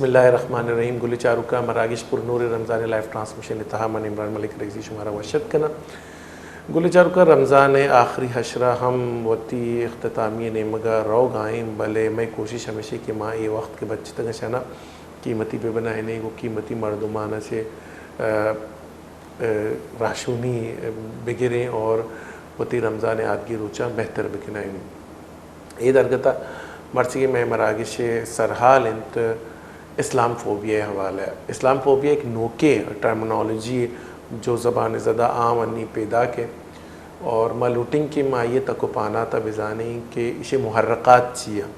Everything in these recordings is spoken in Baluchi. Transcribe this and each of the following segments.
بسم اللہ الرحمن الرحیم۔ گل چاروکاں، مراگش پر نور رمضان لائیو ٹرانسمیشن ءِ تہا من عمران ملک رئیسی شمارا وش اتک کناں۔ گل چاروکاں، رمضان ءِ آخری عشرہ ہم وتی اختتامی ءِ نیمگ ءَ روگ ءَ ایں، بلے مئے کوشش ہمیش ایں کہ ما اے وخت کہ بچتگ ایں شنا قیمتی بہ بنائینیں، گوں قیمتی مردماں چہ، ا، ا، راہشونی بگریں اور وتی رمضان ءِ آتگی روچاں بہتر بکنائینیں۔ اے درگت ءَ مرچیگیں مئے مراگش ءِ سرحال انت اسلام فوبیا ءِ حوالہ ءَ۔ اسلام فوبیا ایک نوکیں ٹرمنالوجی جو زبان زدہ عام انی پیداک ہے اور ما لوٹیں کہ ما آئی ءِ تک و پانات ءَ بزانیں کہ ایشی محرکات چی ہیں۔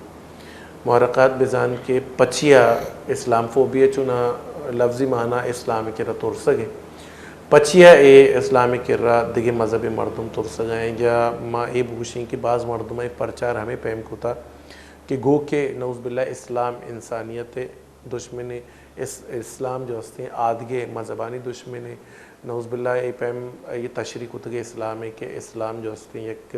محرکات بزان کہ پچیا اسلام فوبیا چونا لفظی معنی اسلام ءِ کرا ترسگ ہے۔ پچیا اے اسلام ءِ کرا دگہ مذہب ءِ مردم ترسگ ءَ ایں یا ما اے بگوشیں کہ بعض مردماں اے پرچار ہمے پیم کتا کہ گو کہ نعوذ باللہ اسلام انسانیت ءِ دشمن ءِ، اس-، اسلام جو ہستیں آدگہ مذہبانی دشمن ءِ، نعوذ باللہ اے پیم اے تشریح کتگ اسلام ءِ کہ اسلام جو ہستیں یک،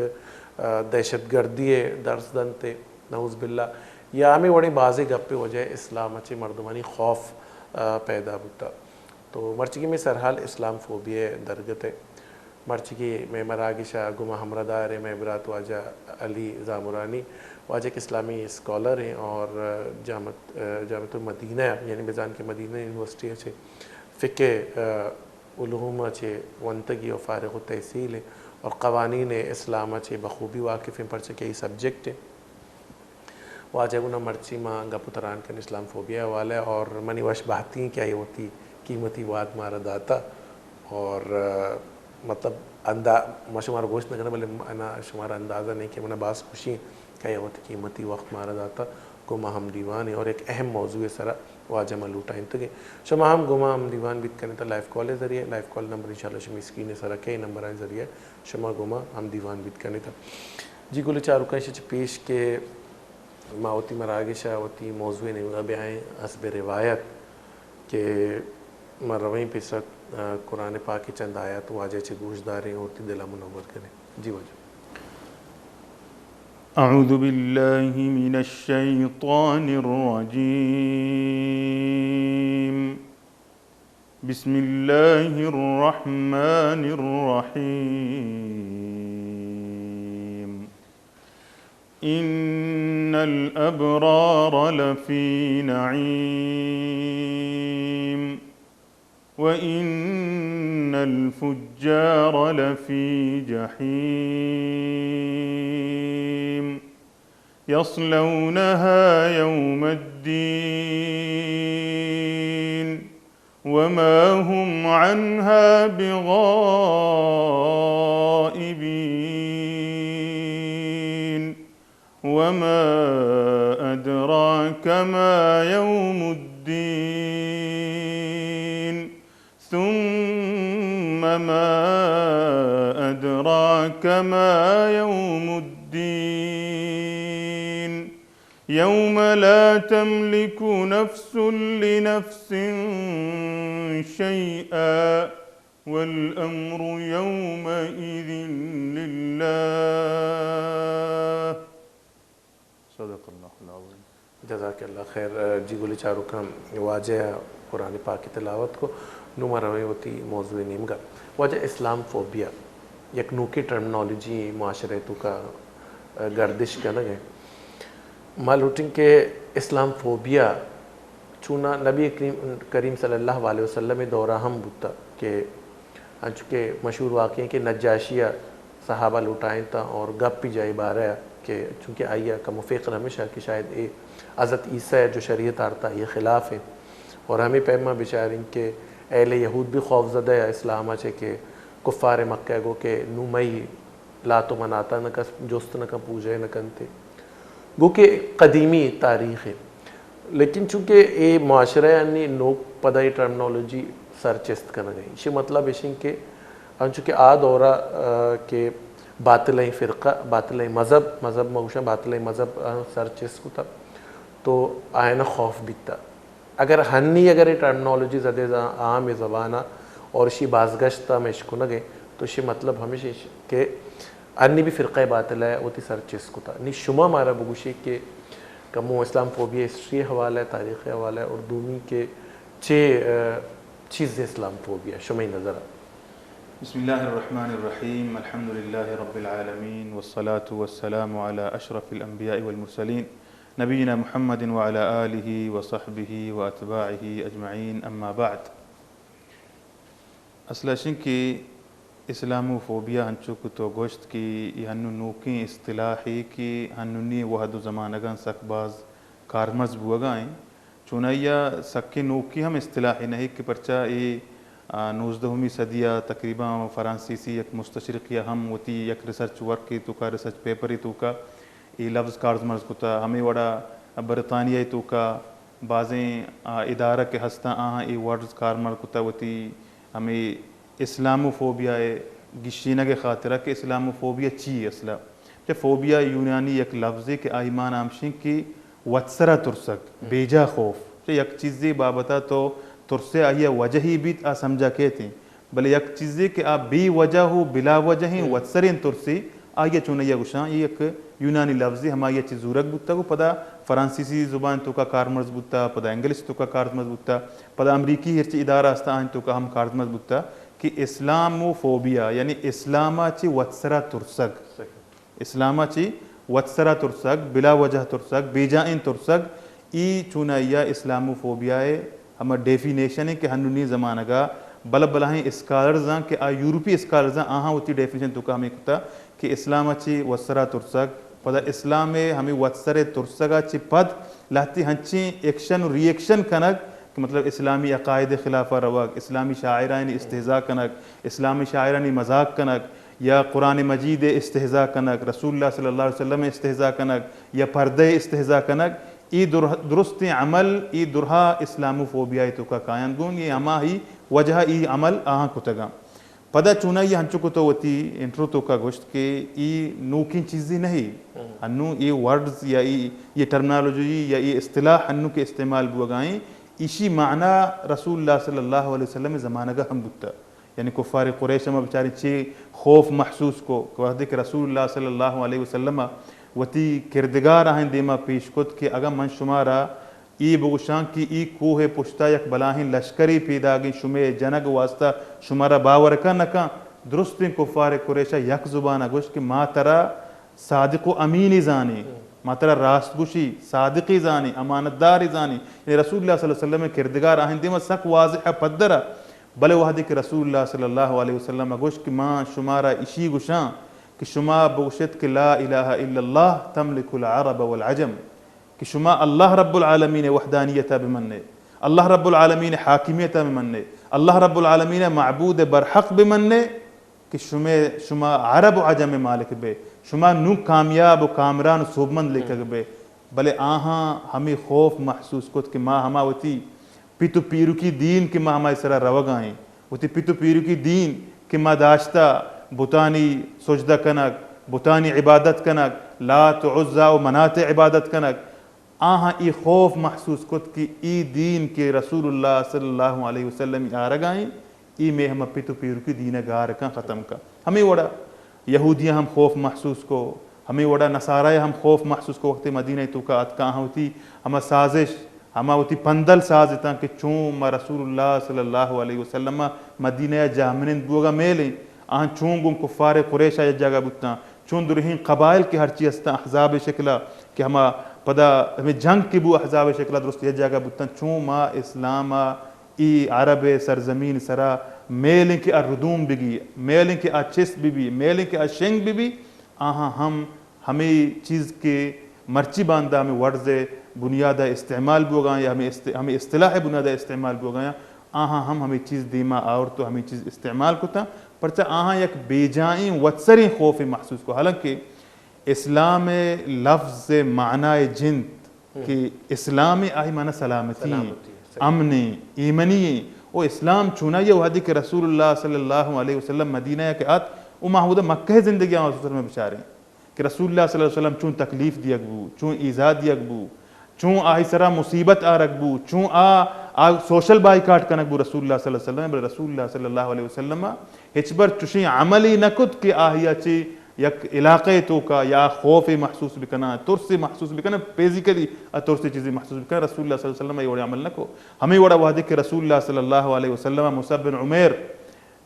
ا، دہشت گردی ءِ درس دنت ءِ، نعوذ باللہ، یا ہمے وڑیں بازیں گپ ءِ وجہ ءَ اسلام ءَ چہ مردمانی خوف، ا، پیدا بوتا۔ تو مرچیگیں مئے سرحال اسلام فوبیا ءِ درگت ءَ۔ مرچیگیں مئے مراگش ءَ گوں ما ہمراہ دار ایں مئے برات واجہ علی زامرانی، واجہ یک اسلامی اسکالر ایں اور جامعت-، جامعۃ المدینہ، یعنی بزان کہ مدینہ یونیورسٹی ءَ چہ فقہ ءِ، ا، علوم ءَ چہ ونتگی و فارغ التحصیل ایں اور قوانین اسلام ءَ چہ بخوبی واقف ایں، پرچہ کہ اے سبجیکٹ ایں۔ واجہ گونا مرچی ما گپ و تران کن اسلام فوبیا ءِ حوالہ ءَ اور منی وش بہتی ایں کہ آئی وتی قیمتی وہد مارا داتا اور، ا، مطلب اندا-، ما شمارا گوشت نہ کناں، بلے منا شمارا اندازہ نہیں کہ منا باز خوشی ایں کہ آئی وتی قیمتی وقت مارا داتا، گوں ما ہم دیوان ایں اور یک اہم موضوع ءِ سرا واجہ ما لوٹائینتگیں۔ شما ہم گوں ما ہم دیوان بیت کنیت لائیو کال ءِ ذریعہ، لائیو کال نمبر انشاءاللہ شمی اسکرین ءِ سرا کئے نمبرانی ذریعہ شما گوں ما ہم دیوان بیت کنیت۔ جی گل چاروکاں، ایشی چہ پیش کہ ما وتی مراگش ءَ وتی موضوع ءِ نیمگ ءَ بیائیں، حسب روایت کہ ما رویں پیسر، ا، قرآن پاک ءِ چند آیات واجہ ءَ چہ گوش داریں اور وتی دل ءَ منور کنیں۔ جی واجہ۔ أعوذ بالله من الشيطان الرجيم. بسم الله الرحمن الرحيم. إن الأبرار لفي نعيم، وإن الفجار لفي جحيم، يصلونها يوم الدين، وما هم عنها بغائبين. وما أدراك ما يوم الدين. ثم ما أدراك ما يوم الدين. يوم لا تملك نفس لنفس شيئا والأمر يومئذ لله. صدق اللہ العظیم۔ جزاک اللہ خیر۔ جی گل چاروکاں، واجہ قرآن پاک تلاوت کو، نوں ما رویں وتی موضوع نیمگا۔ واجہ، اسلام فوبیا یک نوکیں ٹرمنالوجی معاشرہ توکا گردش کنگ ہے۔ ما لوٹیں کہ اسلام فوبیا چونا نبی کریم، کریم صلی اللہ علیہ وسلم دورا ہم بوتا کہ انچو کہ مشہور واقعہ کہ نجاشی ء صحابہ لوٹائینتاں اور گپ جائی بارہ کہ چونکہ آئی ء کم و فکر ہمیشہ کہ شاید اے حضرت عیسیٰ ء جو شریعت آرتا یہ خلاف ہیں اور ہمیں پیما بچاریں کہ اہل یہود بھی خوف زدہ ہے اسلام ء چہ کہ کفار مکہ گو کہ نو مئی لات و مناتا نہ کس جست نہ کن پوجا نہ کنتے۔ گو کہ قدیمی تاریخ ہے۔ لیکن چونکہ اے معاشرہ یعنی نوک پدا اے ٹرمنالوجی سر چست کنگ ء۔ ایشی مطلب ایشیں کہ انچو کہ آ دورا، آ، کہ باطلیں فرقہ، باطلیں مذہب، مذہب ما گوشاں باطلیں مذہب، آ، سر چست کتا تو آیانا خوف بیتا۔ اگر ہنی اگر اے ٹرمنالوجی زدے ز-، عام زبانا اور اشی بازگشت ہم اشکنگے تو اشی مطلب ہمیش کہ ہنی بھی فرقہ باطلہ وتی سر چست کتا۔ نی شما مارا بگوشی کہ کمو اسلام فوبیا ہسٹری حوالہ، تاریخ حوالہ، اور دومی کہ چے، آ، چیز اسلام فوبیا شمئی نظر؟ بسم الله الرحمن الرحيم. الحمد لله رب العالمين، والصلاة والسلام على أشرف الأنبياء والمرسلين، نبينا محمد وعلى آله وصحبه وأتباعه أجمعين. أما بعد. اصل اشیں کہ اسلاموفوبیا ہنچو کہ تو گوشت کہ یہ ہنو نوکیں اصطلاحے کہ ہنونی وہد و زمانگاں سک باز کارمرز بوگا ایں. چونائیا سکیں نوکیں ہم اصطلاحے نہ کہ پرچا اے، آ، نوزدہمی صدیا تقریباً فرانسیسی یک مستشرقے ہم وتی یک ریسرچ ورکے توکا، ریسرچ پیپرے توکا اے لفظ کارمرز کتا. ہمے وڑا برطانیہ توکا بازیں، آ، ادارہ کہ ہستاں، آہاں اے ورڈز کارمرز کتا وتی ہمے اسلاموفوبیا ءِ گیشینگ ءِ خاطرا کہ اسلاموفوبیا چی اصلا؟ چہ فوبیا یونانی یک لفظے کہ آئی مانا ہمشیں کہ وتسرا ترسگ، بیجا خوف. چہ یک چیزے بابتا تو ترسے، آئی ءِ وجہے بیت، آ سمجھا کیت ایں. بلے یک چیزے کہ آ بے وجہ و بلا وجہ ایں، وتسریں ترسے، آئی ءَ چونیا گوشاں، اے یک یونانی لفظے، ہمائی ءَ چہ زورگ بوتگ و پدا فرانسیسی زبان توکا کارمرز بوتا، پدا انگلش توکا کارمرز بوتا، پدا امریکی ہرچی ادارہ ہستا آہانی توکا ہم کارمرز بوتا کہ اسلاموفوبیا، یعنی اسلاما چہ وتسرا ترسگ. اسلاما چہ وتسرا ترسگ، بلا وجہ ترسگ، بیجائیں ترسگ، ای چونائیا اسلاموفوبیا ءِ ہما ڈیفینیشن ایں کہ ہنونی زمانگا بلہ بلاہیں اسکالرزاں کہ آ یورپی اسکالرزاں، آہاں وتی ڈیفینیشن توکا ہمے کتا کہ اسلاما چہ وتسرا ترسگ، پدا اسلام ءِ ہمے وتسرے ترسگا چہ پد لہتے ہنچیں ایکشن و ری ایکشن کنگ کہ مطلب اسلامی عقائد خلافا روگ، اسلامی شاعرانی استہزاء کنگ، اسلامی شاعرانی مذاق کنگ، یا قرآن مجید ءِ استہزاء کنگ، رسول اللہ صلی اللہ علیہ وسلم ءِ استہزاء کنگ، یا پردہ ءِ استہزاء کنگ، اے در-، درستیں عمل، اے درہا اسلاموفوبیا ءِ توکا کایاں گوں، اے ہماہی وجہ ءَ اے عمل آہاں کتگاں. پدا چونائی ہنچو کہ تو وتی انٹرو توکا گوشت کہ اے نوکیں چیزے نہ ایں. انوں اے ورڈز یا اے، اے ٹرمنالوجی یا اے اصطلاح انوں کہ استعمال بوگا ایں، ایشی معنی رسول اللہ صلی اللہ علیہ وسلم ءِ زمانگا ہم بوتا. یعنی کفار قریش ہم بچاریں چے خوف محسوس کو کہ وہدے کہ رسول اللہ صلی اللہ علیہ وسلم وتی کردگار آہن دیما پیش کت کہ اگاں من شمارا اے بگوشاں کہ اے کوہ ءِ پشتا یک بلاہیں لشکرے پیداگیں، شمے جنگ واسطہ شمارا باور کن نہ کن، درستیں کفار قریشا یک زبانا گوشت کہ ما ترا صادق و امینی زانیں، ما ترا راست گوشی، صادقی زانیں، امانت داری زانیں. یعنی رسول اللہ صلی اللہ علیہ وسلم ءِ کردگار آہن دیما سک واضح ءُ پدر ءَ. بلے وہدے کہ رسول اللہ صلی اللہ علیہ وسلم ءَ گوشت کہ ما شمارا اشی گوشاں کہ شما بگوشت کہ لا الہ الا اللہ تملک العرب والعجم، کہ شما اللہ رب العالمین ءِ وحدانیت ءَ بمنے، اللہ رب العالمین ءِ حاکمیت ءَ بمنے، اللہ رب العالمین ءَ معبود برحق بمنے، کہ شمے، شما عرب و عجم ءِ مالک بے، شما نوں کامیاب و کامران و سوبمند لیکگ بے. بلے آہاں ہمے خوف محسوس کت کہ ما ہما وتی پت و پیرکی دین کہ ما ہمائی سرا روگا ایں، وتی پت و پیرکی دین کہ ما داشتا، بتانی سجدہ کنگ، بتانی عبادت کنگ، لات و عزی و منات ءِ عبادت کنگ، آہاں اے خوف محسوس کت کہ اے دین کہ رسول اللہ صلی اللہ علیہ وسلم ءَ آرگا ایں، اے مئے ہما پت و پیرکی دین ءَ گار کن، ختم کن. ہمے وڑا یہودیاں ہم خوف محسوس کو، ہمے وڑا نصارا ہم خوف محسوس کو. وقتے مدینہ ءِ توکا اتکاں، آہاں وتی ہما سازش، ہما وتی پندل ساز اتاں کہ چون ما رسول اللہ صلی اللہ علیہ وسلم ءَ مدینہ ءَ جاہمنند بوگا میلیں، آہاں چون گوں کفار قریشا یک جاگہ بوتاں، چون درہیں قبائل کہ ہرچی ہستاں احزاب ءِ شکلا کہ ہما پدا ہمے جنگ کہ بو احزاب ءِ شکلا درست یک جاگہ بوتاں، چون ما اسلام ءَ اے عرب ءِ سرزمین سرا میلیں کہ آ ردوم بگی، میلیں کہ آ چست ببی، میلیں کہ آ شنگ ببی، آہاں ہم ہمے چیز کہ مرچی باندا ہمے ورڈز ءِ بنیاد ءَ استعمال بوگا یا ہمے است-، ہمے اصطلاح ءِ بنیاد ءَ استعمال بوگا، آہاں ہم ہمے چیز دیما آورت و ہمے چیز استعمال کتاں، پرچا آہاں یک بیجائیں وتسریں خوفے محسوس کو، حالانکہ اسلام ءِ لفظ ءِ معنی ءِ جند کہ اسلام ءِ آئی معنی سلامتی ایں، سلامتی، صحیح. امن ایں، ایمنی ایں. و اسلام چونائی ءَ وہدے کہ رسول اللہ صلی اللہ علیہ وسلم مدینہ ءَ کہ آت، و ما ہمودا مکہ ءِ زندگی ءَ ہم بچاریں کہ رسول اللہ صلی اللہ علیہ وسلم چون تکلیف دیگ بو، چون ایذا دیگ بو، چون آئی سرا مصیبت آرگ بو، چون آ، آ سوشل بائیکاٹ کنگ بو رسول اللہ صلی اللہ علیہ وسلم، بلے رسول اللہ صلی اللہ علیہ وسلم ءَ ہچبر چوشیں عملے نہ کت کہ آہیا چہ یک علاقہ ءِ توکا یا خوف محسوس بکناں، ترس محسوس بکناں، فزیکلی آ ترس چیزے محسوس بکناں، رسول اللہ صلی اللہ علیہ وسلم اے وڑیں عمل نہ کو۔ ہمے وڑا وہدے کہ رسول اللہ صلی اللہ علیہ وسلم مصعب بن عمیر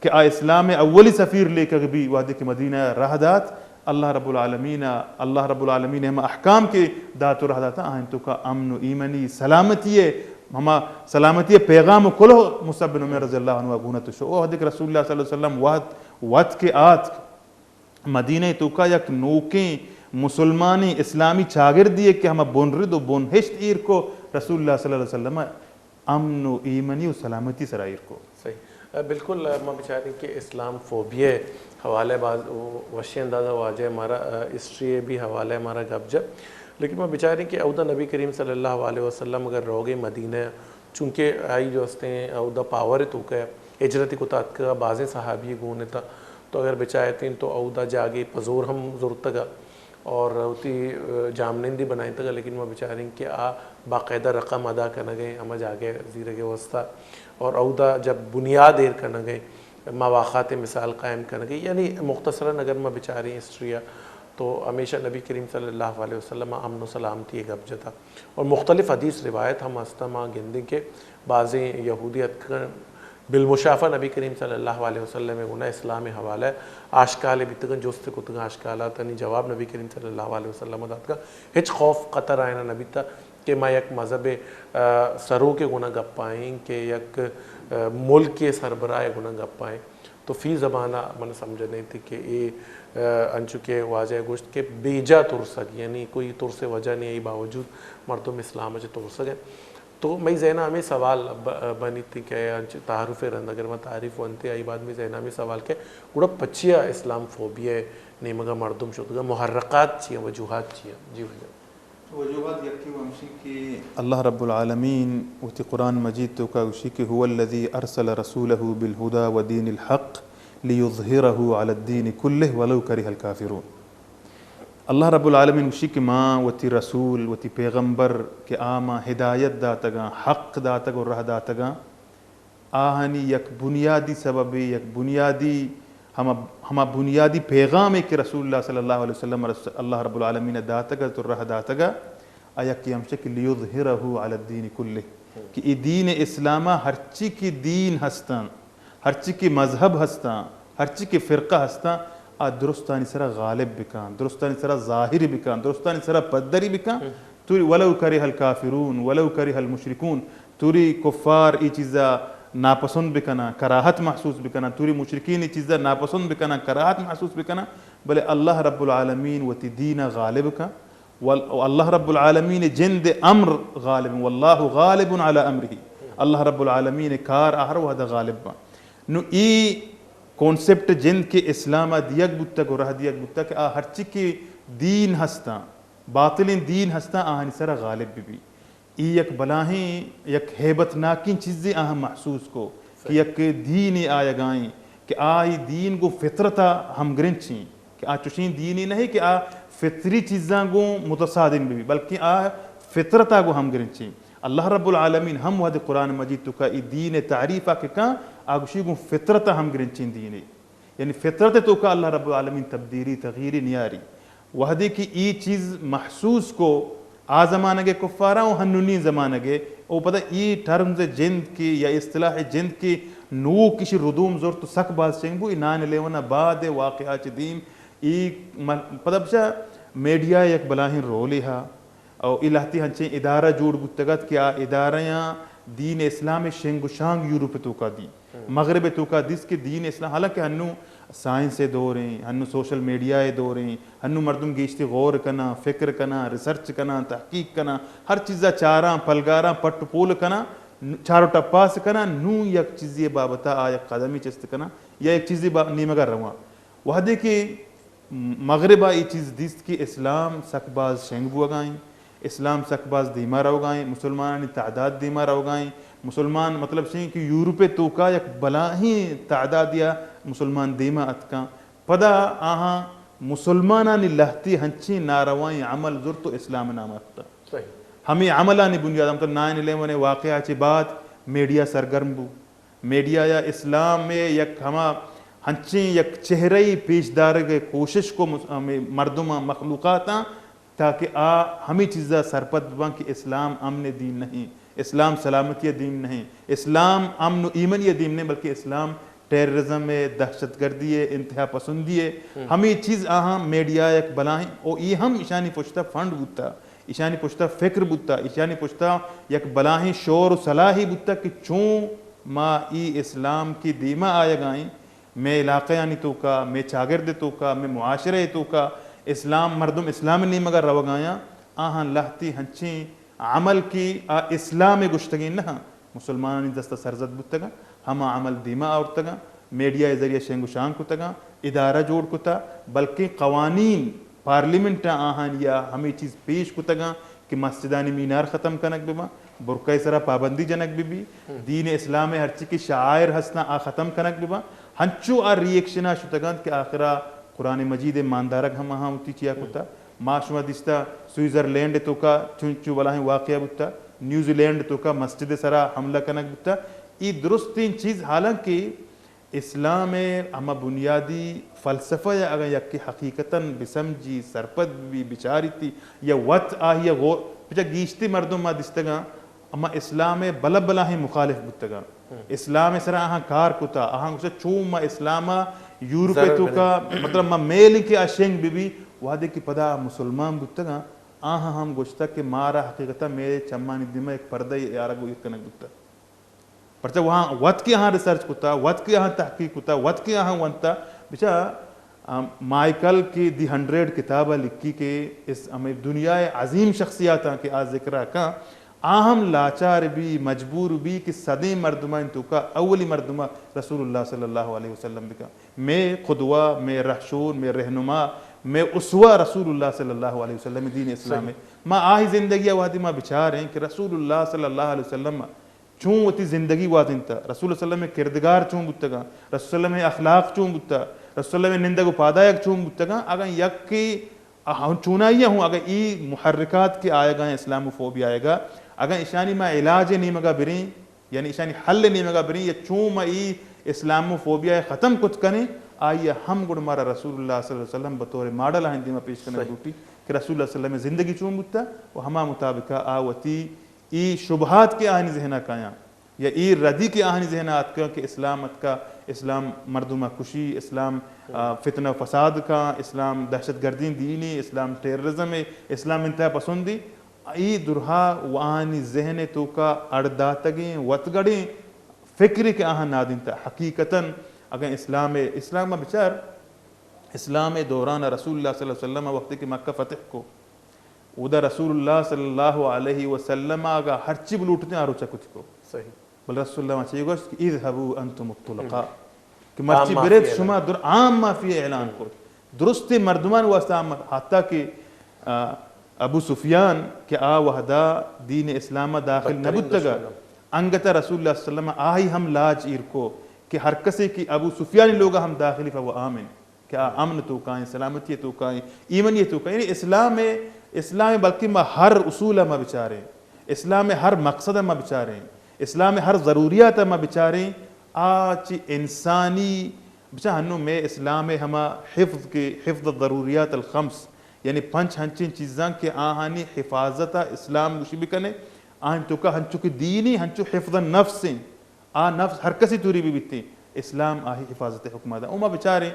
کہ آ اسلام ءِ اولی سفیر لیکگ بی، وہدے کہ مدینہ ءَ راہ دات، اللہ رب العالمین ءَ، اللہ رب العالمین ءِ ہما احکام کہ دات و راہ داتا، آہن توکا امن و ایمنی، سلامتی ءِ، ہما سلامتی ءِ پیغام و کلوہ مصعب بن عمیر رضی اللہ عنہ ءَ گون ات و شو۔ وہدے کہ رسول اللہ صلی اللہ علیہ وسلم وہد، وت کہ آتک مدینہ ءِ توکا یک نوکیں مسلمانیں اسلامی چاگردے کہ ہما بنرد و بنہشت ایر کو، رسول اللہ صلی اللہ علیہ وسلم ءَ امن و ایمنی و سلامتی سرا ایر کو۔ صحیح۔ ء، بالکل، ء، ما بچاریں کہ اسلام فوبیا ء حوالہ ء باز و-، وشیں انداز ء واجہ ء مارا، ء، ہسٹری ء بھی حوالہ ء مارا گپ جت۔ لیکن ما بچاریں کہ اودا نبی کریم صلی اللہ علیہ وسلم اگر روگ ء مدینہ ء، چونکہ آئی جو استیں اودا پاور ء توکا ہجرت کتا اتکا، بازیں صحابی گون اتاں، تو اگر بچارتیں تو اودا جاگے پزور ہم زرتگا۔ اور وتی، ء، جامنندی بنائینتگ، لیکن ما بچاریں کہ آ باقاعدہ رقم ادا کنگ ء ہما جاگہ ء زیرگ ء واسطہ، اور اودا جب بنیاد ایر کنگ ء مواخات مثال قائم کنگ ء، یعنی مختصراً اگر ما بچاریں ہسٹری ء تو ہمیشہ نبی کریم صلی اللہ علیہ وسلم ء امن و سلامتی ء گپ جتا، اور مختلف حدیث روایت ہم ہستا، ما گندیں کہ بازیں یہودی اتکن بالمشافہ نبی کریم صلی اللہ علیہ وسلم ء گونا اسلام ء حوالہ آشکال بیتگن، جست کتگن، آشکالاتانی جواب نبی کریم صلی اللہ علیہ وسلم ء داتگا۔ ہچ خوف قطر آئینا نہ بیتا کہ ما یک مذہب ء، آ، سروک ء گونا گپائیں کہ یک، آ، ملک ء سربراہ ء گونا گپائیں۔ تو فی زمانہ من سمجھنے تھی کہ اے، آ، انچو کہ واجہ ء گوشت کہ بیجا ترسگ، یعنی کوئی ترس ء وجہ نہیں، ای باوجود مردم اسلام ء چہ ترسگ ء۔ تو مئی ذہن ء ہمے سوال ب-، بنیت کہ انچ تعارف ء رند اگر ما تعریف ونتے آئی بعد مئی ذہن ء ہمے سوال کہ گڑا پچیا اسلام فوبیا ء نیمگا مردم شتگا، محرکات چی ہیں، وجوہات چی ہیں؟ جی واجہ۔ وجوہات یکی و ہمشی کہ اللہ رب العالمین وتی قرآن مجید توکا گوشی کہ هو الذي أرسل رسوله بالهدى ودين الحق ليظهره على الدين كله ولو كره الكافرون۔ اللہ رب العالمین گوشی کہ ما وتی رسول، وتی پیغمبر کہ آ ما ہدایت داتگاں، حق داتگ و رہ داتگاں، آہانی یک بنیادی سببے، یک بنیادی ہما، ہما بنیادی پیغامے کہ رسول اللہ صلی اللہ علیہ وسلم رس-، اللہ رب العالمین داتگ ات و رہ داتگ، آ یکی ہمشہ کہ ليظهره على الدين كله، کہ اے دین اسلاما ہرچی کہ دین ہستاں، ہرچی کہ مذہب ہستاں، ہرچی کہ فرقہ ہستاں، آ درستانی سرا غالب بکاں، درستانی سرا ظاہر بکاں، درستانی سرا پدری بکاں۔ تو ولو كره الكافرون، ولو كره المشركون، توری کفار ای چیزا ناپسند بکناں، کراہت محسوس بکناں، توری مشرکین ای چیزا ناپسند بکناں، کراہت محسوس بکناں، بلے اللہ رب العالمین وتی دین غالب کاں۔ وال-، و اللہ رب العالمین جند امر غالب، واللہ غالب علی امرہ۔ اللہ رب العالمین کار آ ہر وہد غالب باں۔ نو ای کانسپٹ جند کہ اسلام دیگ بوتگ و رہ دیگ بوتگ کہ آ ہرچی کہ دین ہستاں، باطلیں دین ہستاں، آہانی سرا غالب بہ بی۔ ای یک بلاہیں، یک ہیبت ناکیں چیزے آہاں محسوس کو کہ یک دینے آیگائیں کہ آئی دین گوں فطرتا ہمگرنچیں، کہ آ چوشیں دینے نہ کہ آ فطری چیزاں گوں متصادم بہ بی، بلکہ آ فطرتا گوں ہمگرنچیں۔ اللہ رب العالمین ہم وہد قرآن مجید توکا ای دین تعریفا کہ کاں، آ گوشی گوں فطرتا ہمگرنچیں دینے۔ یعنی فطرت توکا اللہ رب العالمین تبدیلی، تغییری نیاری۔ وہدے کہ ای چیز محسوس کو آ زمانگ کفارا و ہنونی زمانگ، او پدا ای ٹرمز جند کہ یا اصطلاح جند کہ نوک اشی ردوم زرت و سک باز چنگ بو، ای نائن الیون بعد واقعہ چہ دیم ای م-، پدا بچا میڈیا یک بلاہیں رولے ہا۔ او اے لہتے ہنچیں ادارہ جوڑ بوتگ ات کہ آ ادارہاں دین اسلام ء شنگ و شانگ یورپ ء توکا دی، مغرب ء توکا دیست کہ دین اسلام، حالانکہ ہنوں سائنس ء دور ایں، ہنوں سوشل میڈیا ء دور ایں، ہنوں مردم گیشتر غور کناں، فکر کناں، ریسرچ کناں، تحقیق کناں، ہر چیزا چاراں، پلگاراں، پٹ و پول کناں، ن-، چار و ٹپاس کناں، نوں یک چیزے بابتا آ یک قدمے چست کناں یا یک چیزے با-، نیمگا رواں۔ وہدے کہ مغرب ء اے چیز دیست کہ اسلام سک باز شنگ بوگا ایں، اسلام سک باز دیما روگا ایں، مسلمانانی تعداد دیما روگا ایں، مسلمان مطلب چی کہ یورپ ء توکا یک بلاہیں تعدادیا مسلمان دیما اتکاں، پدا آہاں مسلمانانی لہتی ہنچیں ناروائیں عمل زرت و اسلام نام اتکا۔ ہمے عملانی بنیاد، مطلب نائن الیون واقعہ چہ بعد میڈیا سرگرم بو۔ میڈیا یا اسلام ء یک ہما، انچیں یک چہرہ ای پیش دارگ ء کوشش کو مس-، ہمے مردماں، مخلوقاتاں، تاکہ آ ہمے چیزا سرپد بباں کہ اسلام امن دین نہیں، اسلام سلامتی دین نہیں، اسلام امن و ایمنی دین نہیں، بلکہ اسلام ٹیررزم ء، دہشت گردی ء، انتہا پسندی ء۔ ہمے چیز آہاں میڈیا یک بلاہیں، او ای ہم ایشانی پشتا فنڈ بوتا، ایشانی پشتا فکر بوتا، ایشانی پشتا یک بلاہیں شور و صلاحی بوتا کہ چون ما ای اسلام کی دیما آیگائیں، مئے علاقہانی توکا، مئے چاگرد توکا، مئے معاشرہ توکا اسلام، مردم اسلام نیمگا روگایاں، آہاں لہتی ہنچیں عمل کہ آ اسلام ء گوشتگیں نہ، مسلمانانی دست ء سرزد بوتگاں، ہما عمل دیما آورتگاں، میڈیا ء ذریعہ شنگ و شانگ کتگاں، ادارہ جوڑ کتا، بلکیں قوانین پارلیمنٹ ء آہانی ء ہمے چیز پیش کتگاں کہ مسجدانی مینار ختم کنگ بباں، برقع ء سرا پابندی جنگ ببی، دین اسلام ء ہرچی کہ شعائر ہستاں آ ختم کنگ بباں۔ ہنچو آ ری ایکشن ء شتگاں کہ آخرا قرآن مجید ء ماندارگ ہم آہاں وتی چیا کتا۔ ما شما دیستا سوئٹزرلینڈ توکا چنچو بلاہیں واقعہ بوتا، نیوزی لینڈ توکا مسجد سرا حملہ کنگ بوتا۔ ای درستیں چیز، حالانکہ اسلام ء ہما بنیادی فلسفہ ء اگاں یکے حقیقتاً بسمجی، سرپد بی، بچاریتی یا وت آہی ء غور، پچا گیشتی مردم ما دیستگاں اما اسلام ء بلہ بلاہیں مخالف بوتگاں۔ اسلام ء سرا آہاں کار کتا، آہاں گوشتا چون ما اسلام ء یورپ ء توکا، مطلب ما میل کہ آ شنگ بہ بی، وہدے کہ پدا مسلمان بوتگاں، آہاں ہم گوشتا کہ مارا حقیقتا مئے چمانی دیما یک پردہ ء آرگ و ایر کنگ بوتا۔ پرچا وہاں وت کہ آہاں ریسرچ کتا، وت کہ آہاں تحقیق کتا، وت کہ آہاں ونتا، بچا آ، مائیکل کہ دی ہنڈریڈ کتاب ء لکھی کہ اس ہمیں دنیا ء عظیم شخصیاتاں کہ آ ذکر ء کن، آ ہم لاچار بی، مجبور بی کہ صدیں مردماں توکا اولی مردمہ رسول اللہ صلی اللہ علیہ وسلم بکن۔ مئے قدوہ، مئے رہشون، مئے رہنما، مئے اسوہ رسول اللہ صلی اللہ علیہ وسلم دین اسلام۔ ما آہی زندگی ء وہدی ما بچاریں کہ رسول اللہ صلی اللہ علیہ وسلم چون وتی زندگی گوازینتا، رسول اللہ صلی اللہ علیہ وسلم ء کردگار چون بوتگاں، رسول اللہ علیہ وسلم ء اخلاق چون بوتا، رسول اللہ علیہ وسلم ء نندگ و پادایگ چون بوتگاں، اگاں یکے آ ہن چونائیا ہوں، اگاں ای محرکات کہ آیگا ہیں اسلام و فوبیا آیگا، اگاں اشانی ما علاج نیمگا بریں، یعنی اشانی حل نیمگا بریں، یا چون ما ای اسلام و فوبیا ختم کت کنیں، آئی ہم گڑ مارا رسول اللہ صلی اللہ علیہ وسلم بطور ماڈل آہن دیما پیش کنگ لوٹی کہ رسول اللہ صلی اللہ علیہ وسلم زندگی چون بوتا و ہما مطابقا آ وتی ای شبہات کہ آہانی ذہن ء کایاں یا ای ردی کہ آہانی ذہن ء آتکاں کہ اسلام اتکا، اسلام مردم ء کشی، اسلام، آ، فتنہ و فساد کاں، اسلام دہشت گردی دینی، اسلام ٹیررزم ء، اسلام انتہا پسندی، ای درہا و آہانی ذہن ء توکا اڑ داتگیں وتگڑیں فکرے کہ آہاں نادینتا۔ حقیقتاً اگاں اسلام ء، اسلام ء بچار، اسلام ء دوران ء رسول اللہ صلی اللہ علیہ وسلم ء وقتی کہ مکہ فتح کو، اودا رسول اللہ صلی اللہ علیہ وسلم ء اگا ہرچی بلوٹتیں آ روچا کتی کو۔ صحیح۔ بل رسول اللہ چی گوشت کہ اذهبوا انتم الطلقاء، کہ مرچی برید شما در عام معافی اعلان کو۔ درستی مردمان واسطہ عام، حتی کہ، آ، ابو سفیان کہ آ وہدا دین اسلام ء داخل نہ بوتگا، انگت رسول اللہ صلی اللہ علیہ وسلم آہی ہم لاج ایر کو کہ ہر کسے کہ ابو سفیان لوگ ہم داخلی فهو آمن۔ کہ آ امن توکائیں، سلامتی توکائیں، ایمنی توکائیں۔ یعنی اسلام ء، اسلام ء بلکہ ما ہر اصول ء ما بچاریں، اسلام ء ہر مقصد ء ما بچاریں، اسلام ء ہر ضروریات ء ما بچاریں، آ چی انسانی، بچا ہنو میں اسلام ء ہما حفظ کے، حفظ الضروریات الخمس، یعنی پنچ ہنچیں چیزاں کہ آہانی حفاظت ء اسلام گوشی بکنے، آہن توکا ہنچو کہ دینی، ہنچو حفظ النفس ہیں۔ آ نفس ہر کسی توری بہ بیتیں، اسلام آہی حفاظت حکمہ دا۔ او ما بچاریں،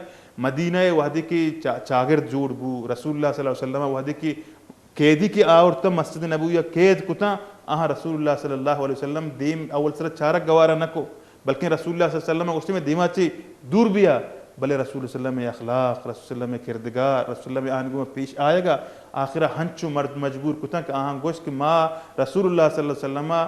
مدینہ ء وہدے کہ چا-، چاگرد جوڑ بو، رسول اللہ صلی اللہ علیہ وسلم ء وہدے کہ قیدی کہ آورتاں مسجد نبوی ء قید کتاں، آہاں رسول اللہ صلی اللہ علیہ وسلم دیم اول سر چارگ گوارا نہ کو، بلکیں رسول اللہ صلی اللہ علیہ وسلم ء گوشتے میں دیما چے دور بیا، بلے رسول اللہ صلی اللہ علیہ وسلم ء اخلاق، رسول اللہ علیہ وسلم ء کردگار، رسول اللہ علیہ وسلم ء آہن گوما پیش آیگا، آخرا ہنچو مرد مجبور کتاں کہ آہاں گوشت کہ ما رسول اللہ صلی اللہ علیہ وسلم ء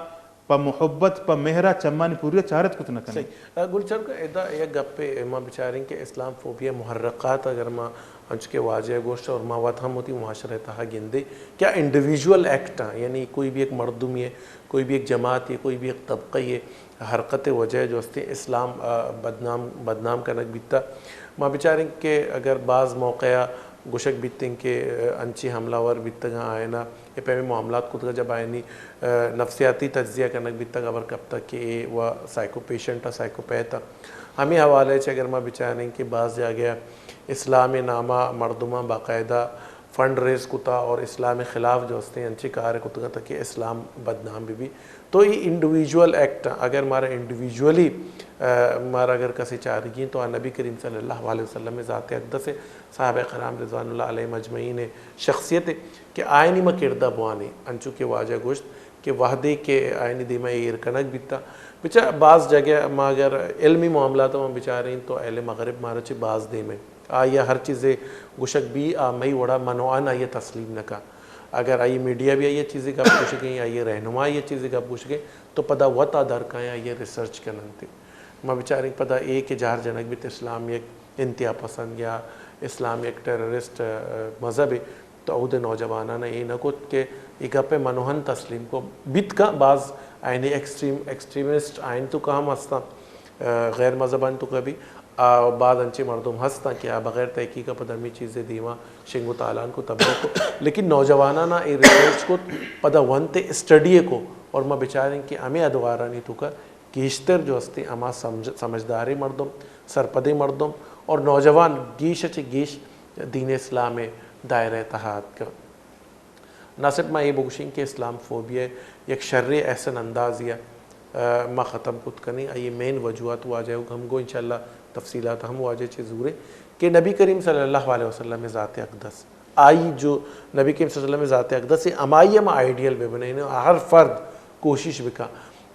پہ محبت، پہ مہرا چمانی پوریا چارت کت نہ کنیں۔ صحیح۔ گل چرک، ادا یک گپے ما بچاریں کہ اسلام فوبیا محرکات اگر ما انچو کہ واجہ گوشت اور ما وت ہم وتی معاشرہ تہا گندے، کیا انڈیویجول ایکٹ ہیں؟ یعنی کوئی بھی ایک مردمی ہے، کوئی بھی ایک جماعت ہے، کوئی بھی ایک طبقہ ہے، حرکت وجہ جو ہستے اسلام، آ، بدنام، بدنام کنگ بیتا۔ ما بچاریں کہ اگر بعض موقع گوشگ بیتیں کہ، آ، انچی حملہ ور بیتگاں آئینا اے پیمیں معاملات کتگ، جب آیانی، آ، نفسیاتی تجزیہ کنگ بیتگ، ہبر کپتگ کہ اے و سائیکو پیشنٹ ء، سائیکوپیتھ ء۔ ہمے حوالہ چہ اگر ما بچاریں کہ باز جاگہ اسلام نامہ مردماں باقاعدہ فنڈ ریز کتا اور اسلام خلاف جو ہستیں انچیں کار کتگا تاکہ اسلام بدنام بہ بی، تو ای انڈیویجول ایکٹ، اگر مارا انڈیویجولی مارا اگر کسی چارگی تو آ نبی کریم صلی اللہ علیہ وسلم ذات اقدس، صحابہ کرام رضوان اللہ علیہ مجمعین شخصیت کہ آئینی ما کردہ بوانی، انچو کہ واجہ گوشت کہ وہدے کہ آئینی دیما ایر کنگ بیتا، بچا باز جگہ ما اگر علمی معاملات ما بچاریں تو اہل مغرب مارا چہ باز دیم ہے۔ آیا ہر چیزے گوشگ بی، آ مئی وڑا منوعن آیا تسلیم نکا۔ اگر آئی میڈیا بھی آئی چیزے گپ گوشگیں، آئی رہنما آئی چیزے گپ گوشگیں، تو پدا وت آ در کائیں آئی ریسرچ کننتے۔ ما بچاریں پدا اے کہ جہر جنگ بیت اسلام یک انتہا پسند یا اسلام یک ٹیررسٹ، آ، مذہب ہے، تو اود نوجوانان اے نہ کت کہ اے گپ منوہن تسلیم کو بیت کا۔ باز آئینی ایکسٹریم، ایکسٹریمسٹ آئین تو کا ہم ہستاں، آ، غیر مذہبان تو کا بھی، آ، باز انچے مردم ہستاں کہ آ بغیر تحقیق پدا ہمیں چیزیں دیما شنگ و تالان کو تباہ کو۔ لیکن نوجوانان اے ریسرچ کو پدا ونتے اسٹڈی کو اور ما بچاریں کہ ہمیں ادوارانی تو کا گیشتر جو ہستیں ہما سمجھ-، سمجھداریں مردم، سرپدیں مردم اور نوجوان گیش چہ گیش دین اسلام ء دائرہ ء تہا اتکن۔ ناصر، ما اے بگوشیں کہ اسلام فوبیا یک شریں احسن اندازے ء، آ، ما ختم کت کنیں، آئی مین وجوہات واجہ ہم گو انشاءاللہ تفصیلات ہم واجہ چہ زوریں کہ نبی کریم صلی اللہ علیہ وسلم ذات اقدس آئی جو نبی کریم صلی اللہ علیہ وسلم ذات اقدس ہے، ہمائی ہم آئیڈیل بہ بنائیں، ہر فرد کوشش بکا۔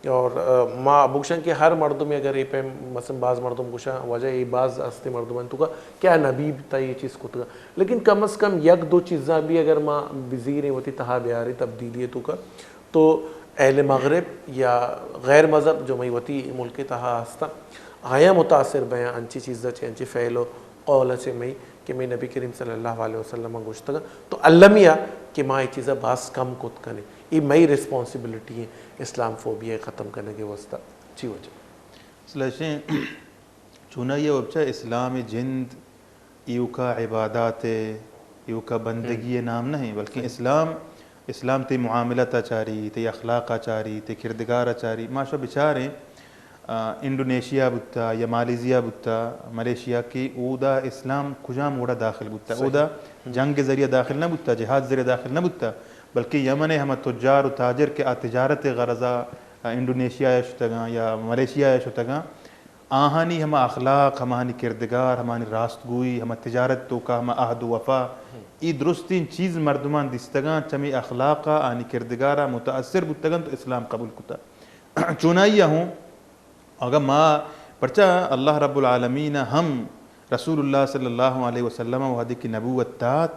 اور، آ، ما بگوشاں کہ ہر مردم اگر اے پیم، مثلاً باز مردم گوشاں، واجہ اے باز ہستے مردم انت تو کا کیا نبی تا یہ چیز کتگا، لیکن کم از کم یک دو چیزاں بھی اگر ما بزیریں وتی تہا بیاریں تبدیلی تو کا، تو اہل مغرب یا غیر مذہب جو مئی وتی ملک تہا ہستاں، آیاں متاثر بیاں انچی چیزاں چہ، انچی فعل و قول چہ مئی کہ مئی نبی کریم صلی اللہ علیہ وسلم گوشتگ تو المی ء کہ ما اے چیزا باز کم کت کنیں۔ اے مئی ریسپانسبلٹی ہے اسلام فوبیا ختم کنگ واسطہ۔ چی وجہ؟ اصل اشیں چونائی ء بچا اسلام جند ایوکا عبادات ء، ایوکا بندگی ء نام نہ انت، بلکن اسلام، اسلام تئی معاملات ء چاری، تئی اخلاق ء چاری، تئی کردگار ء چاری۔ ما شو بچاریں، آ، انڈونیشیا بوتا یا مالیزیا بوتا، ملیشیا کہ اودا اسلام کجام وڑا داخل بوتا؟ اودا جنگ ذریعہ داخل نہ بوتا، جہاد ذریعہ داخل نہ بوتا، بلکہ یمن ء ہما تجار و تاجر کہ آ تجارت غرضا، آ، انڈونیشیا ء شتگاں یا ملیشیا ء شتگاں، آہانی ہما اخلاق، ہماہانی کردگار، ہماہانی راستگوئی، ہما تجارت توکا ہما عہد و وفا، ای درستین چیز مردمان دیستگاں، چمی اخلاقا، آنی کردگارا متاثر بوتگن تو اسلام قبول کتا۔ چونائیا ہوں، اگا ما، پرچا اللہ رب العالمین ہم رسول اللہ صلی اللہ علیہ وسلم وہدے کہ نبوت دات،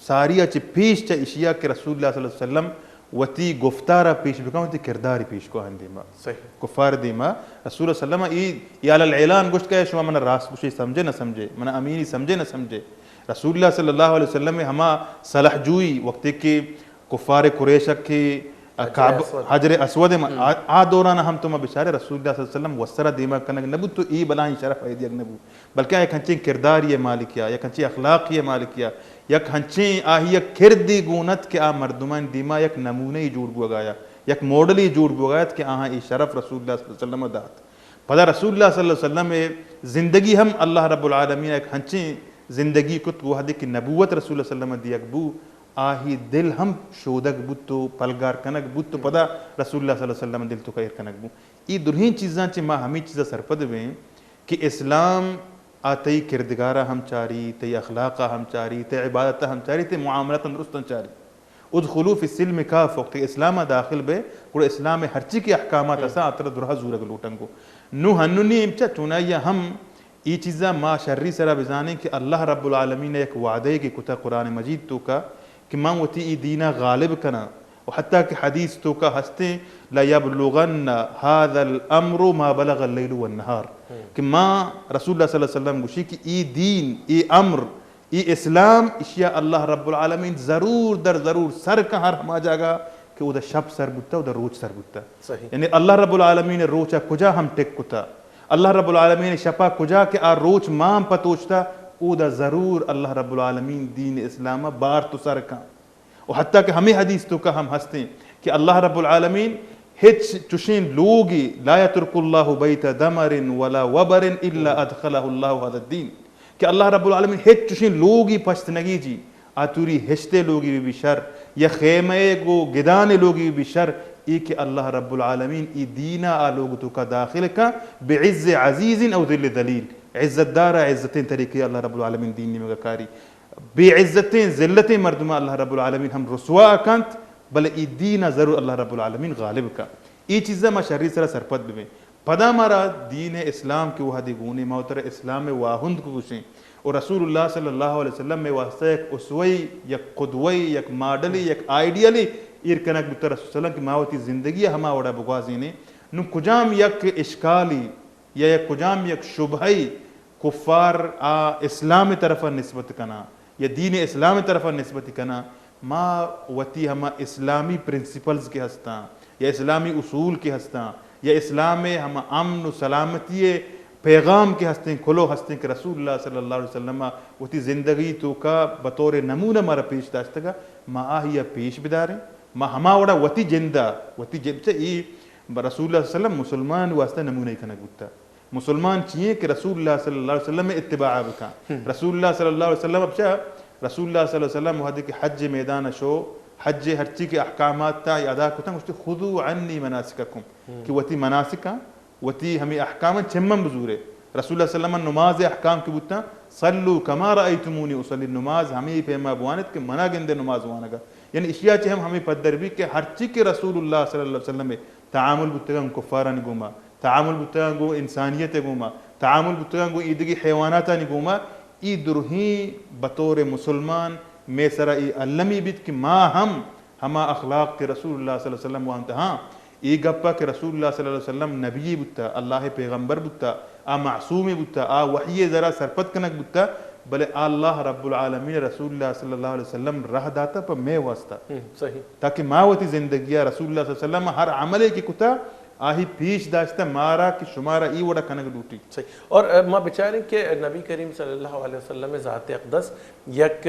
ساری ء چہ پیش چہ ایشی ء کہ رسول اللہ صلی اللہ علیہ وسلم وتی گفتار ء پیش بکن، وتی کردار ء پیش کو آہن دیما۔ صحیح۔ کفار دیما رسول اللہ صلی اللہ علیہ وسلم ای، ای علی الاعلان گوشت کہ شما من راست گوشے سمجھے نہ سمجھے، من امینی سمجھے نہ سمجھے۔ رسول اللہ صلی اللہ علیہ وسلم ہما صلح جوئی وقتی کہ کفار قریش کہ کعب-، حجر اسود۔ حجر اسود ما، آ، آ دوران ہم تو ما بچارے رسول اللہ صلی اللہ علیہ وسلم وسرا دیما کنگ نہ بوت تو ای بلاہیں شرف ایدیگ نہ بوت۔ بلکہ آ یک ہنچیں کرداری ء مالکیا، یک ہنچیں اخلاقی ء مالکیا، یک ہنچیں آہی یک کردے گون ات کہ آ مردمانی دیما یک نمونہ ء جوڑ بوگایا، یک ماڈلے جوڑ بوگایت کہ آہاں اے شرف رسول اللہ صلی اللہ علیہ وسلم ء دات۔ پدا رسول اللہ صلی اللہ علیہ وسلم ء زندگی ہم اللہ رب العالمین ء یک ہنچیں زندگی کت کہ وہدے کہ نبوت رسول اللہ صلی اللہ علیہ وسلم ء دیگ بو، آہی دل ہم شودگ بوت و پلگار کنگ بوت و پدا رسول اللہ صلی اللہ علیہ وسلم ء دل تو ایر کنگ بو۔ ای درہیں چیزاں چہ ما ہمیں چیزا سرپد بیں کہ اسلام آ تئی کردگار ء ہم چاری، تئی اخلاق ء ہم چاری، تئی عبادت ء ہم چاری، تئی معاملات ء درستاں چاری۔ ادخلوا فی السلم کافہ، وقتی اسلام ء داخل بے، گڑا اسلام ء ہرچی کہ احکامات ہستاں، آ ترا درہ زورگ لوٹنگو۔ نو ہنونی چہ چونائی ء ہم ای چیزاں ما شری سرا بزانیں کہ اللہ رب العالمین ء یک وعدہ کہ کتا قرآن مجید توکا کہ من وتی ای دین ء غالب کناں۔ و حتی کہ حدیث توکا ہستیں، لَيَبْلُغَنَّ هَذَا الْأَمْرُ مَا بَلَغَ اللَّيْلُ وَالنَّهَارُ، کہ ما رسول اللہ صلی اللہ علیہ وسلم گوشی کہ ای دین، ای امر، ای اسلام، اشیا اللہ رب العالمین ضرور در ضرور سر کن ہر ہما جاگہ کہ اودا شپ سر بوتا، اودا روچ سر بوتا۔ صحیح۔ یعنی اللہ رب العالمین روچا کجا ہم ٹک کتا، اللہ رب العالمین شپا کجا کہ آ روچ مان پتوچتا، اودا ضرور اللہ رب العالمین دین اسلام بار تو سر کن۔ و حتی کہ ہمیں حدیث توکا ہم ہستیں کہ اللہ رب العالمین ہچ چشیں لوگی، لا یترک اللہ بیت دمر ولا وبر الا ادخلہ اللہ هذا الدین، کہ اللہ رب العالمین ہچ چشیں لوگی پشت نگیجی، آ توری ہشتے لوگی بی شر، یا خیمہ گو گدان لوگی بی شر، ای کہ اللہ رب العالمین ای دینا آ لوگ توکا داخل کا، بعز عزیز او ذل ذلیل، عزت دارا عزتیں طریقے اللہ رب العالمین دین نیمگا کاری، بے عزتیں ذلتیں مردماں اللہ رب العالمین ہم رسوا کنت، بلے ای دین ء ضرور اللہ رب العالمین غالب کا۔ ای چیزا ما شری سرا سرپد ببیں۔ پدا مارا دین اسلام کے وہدی گونے، ما وترا اسلام واہند کو گوشیں، اور رسول اللہ صلی اللہ علیہ وسلم میں واسطہ یک اسوہ، یک قدوہ، یک ماڈل، یک آئیڈیل ایر کنگ بوتا رسول صلی اللہ علیہ وسلم کہ ما وتی زندگی ہما وڑا بگوازینے۔ نو کجام یک اشکالی یا یک کجام یک شبہی کفار آ اسلام طرف نسبت کنا یا دین اسلام طرف نسبت کنا، ما وتی ہما اسلامی پرنسپلز کے ہستاں یا اسلامی اصول کے ہستاں یا اسلام ہما امن و سلامتی پیغام کے ہستیں، کلو ہستیں کہ رسول اللہ صلی اللہ علیہ وسلم وتی زندگی توکا بطور نمونہ مارا پیش داشتگا، ما آہیا پیش بداریں، ما ہما وڑا وتی جندا، وتی جند چہ ای رسول اللہ صلی اللہ علیہ وسلم مسلمان واسطہ نمونہ کنگ بوتا۔ مسلمان چی ایں کہ رسول اللہ صلی اللہ علیہ وسلم ء اتباع بکن۔ رسول اللہ صلی اللہ علیہ وسلم، اب چا رسول اللہ صلی اللہ علیہ وسلم وہدے کہ حج میدان شو، حج ہرچی کہ احکامات تا ادا کتن، گوشتی، خذوا عنی مناسککم، کہ وتی مناسکاں، وتی ہمیں احکاماں چمن بزورے۔ رسول اللہ صلی اللہ علیہ وسلم نماز احکام کہ بوتاں، صلوا کما رأیتمونی اصلی، نماز ہمیں پیما بوانت کہ منا گندے نماز وانگا۔ یعنی اشیا چہ ہم ہمیں پدر بی کہ ہرچی کہ رسول اللہ صلی اللہ علیہ وسلم تعامل بوتگاں کفارانی گوما، تعامل بوتگاں گوں انسانیت گوما، تعامل بوتگاں گوں ایدگی حیواناتانی گوما، ای درہیں بطور مسلمان مے سرا ای المی بیت کہ ما ہم ہما اخلاق کہ رسول اللہ صلی اللہ علیہ وسلم وانت، ہاں، ای گپا کہ رسول اللہ صلی اللہ علیہ وسلم نبی بوتا، اللہ پیغمبر بوتا، آ معصوم بوتا، آ وحی ذرا سرپد کنگ بوتا، بلے آ اللہ رب العالمین رسول اللہ صلی اللہ علیہ وسلم راہ داتا پہ مے واسطہ۔ ہم، صحیح۔ تاکہ ما وتی زندگی ء رسول اللہ صلی اللہ علیہ وسلم ہر عملے کہ کتا، آہی پیش داشتہ مارا کہ شمارا ای وڑا کنگ لوٹی۔ صحیح۔ اور، ا، ما بچاریں کہ نبی کریم صلی اللہ علیہ وسلم ذات اقدس یک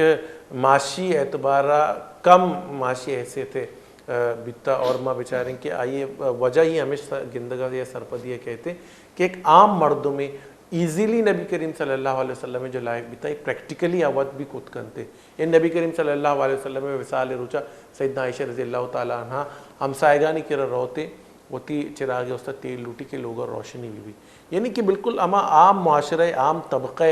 معاشی اعتبارا کم معاشی حیثیت، ا، بیتا، اور ما بچاریں کہ آئی وجہ ہی ہمیش گندگا یا سرپدی کہتے کہ ایک عام مردم ایزیلی نبی کریم صلی اللہ علیہ وسلم جو لائق بیتا، پریکٹیکلی آ وت بھی کت کنتے۔ یعنی نبی کریم صلی اللہ علیہ وسلم وصال روچا سیدنا عائشہ رضی اللہ تعالی عنہا ہمسائگانی کرا روتے، وتی چراغ استا تیل لوٹی کہ لوگا روشنی بی بی۔ یعنی کہ بالکل ہما عام معاشرہ، عام طبقہ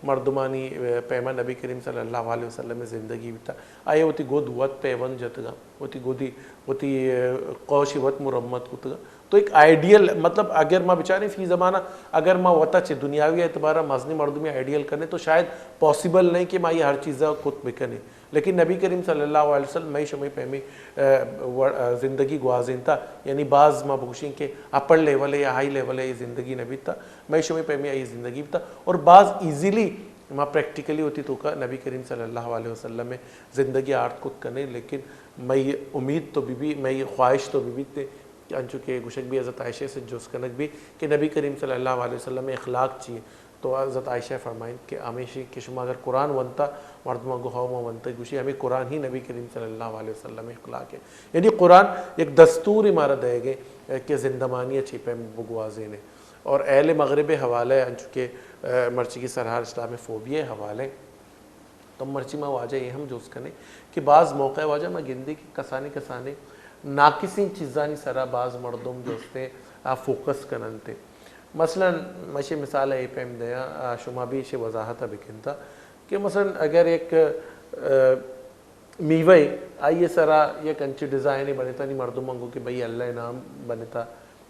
مردمانی، ا، پیما نبی کریم صلی اللہ علیہ وسلم زندگی بیتا۔ آئے وتی گد وت پیوند جتگا، وتی گدی، وتی، ا، قوشی وت مرمت کتگا۔ تو ایک آئیڈیل، مطلب، اگر ما بچاریں فی زمانہ، اگر ما وتا چہ دنیاوی اعتبارا مزنی مردمی آئیڈیل کنیں تو شاید پاسیبل نہیں کہ ما یہ ہر چیزا کت بکنیں۔ لیکن نبی کریم صلی اللہ علیہ وسلم مئی شمئی پیمی، ا، و-، ا، زندگی گوازینتا، یعنی باز ما بگوشیں کہ اپر لیول یا ہائی لیول زندگی نبیتا، مئی شمئی پیمی آئی زندگی بیتا، اور باز ایزیلی ما پریکٹیکلی وتی توکا نبی کریم صلی اللہ علیہ وسلم زندگی آرت کت کنیں۔ لیکن مئی امید تو بی بی، مئی خواہش تو بی بی تے کہ انچو کہ گوشگ بی حضرت عائشہ سے جست کنگ بی کہ نبی کریم صلی اللہ علیہ وسلم اخلاق چی ایں؟ تو حضرت عائشہ فرمائیں کہ ہمیشی کہ شما اگر قرآن ونتا، مردماں گو ہو ما ونتا، گوشی ہمیں قرآن ہی نبی کریم صلی اللہ علیہ وسلم اخلاق ہے۔ یعنی قرآن یک دستور مارا دے گئے کہ زندمانی چی پہ بگوازینے۔ اور اہل مغرب حوالہ انچو کہ، ا، مرچی کی سرحال اسلام فوبیا حوالہ، تو مرچی ما واجہ یہ ہم جوز کنے کہ بعض موقع واجہ ما گندے کہ کسانے کسانے ناقصیں چیزانی سرا بعض مردم جوستے آ فوکس کننتے۔ مثلاً مشے مثال اے پیم دیاں، آ، شما بھی اشے وضاحت بکنتا کہ مثلاً اگر ایک، ا، میوہ آئی سرا یک انچی ڈیزائن بنتا، نی مردم انگو کہ بھئی اللہ نام بنتا،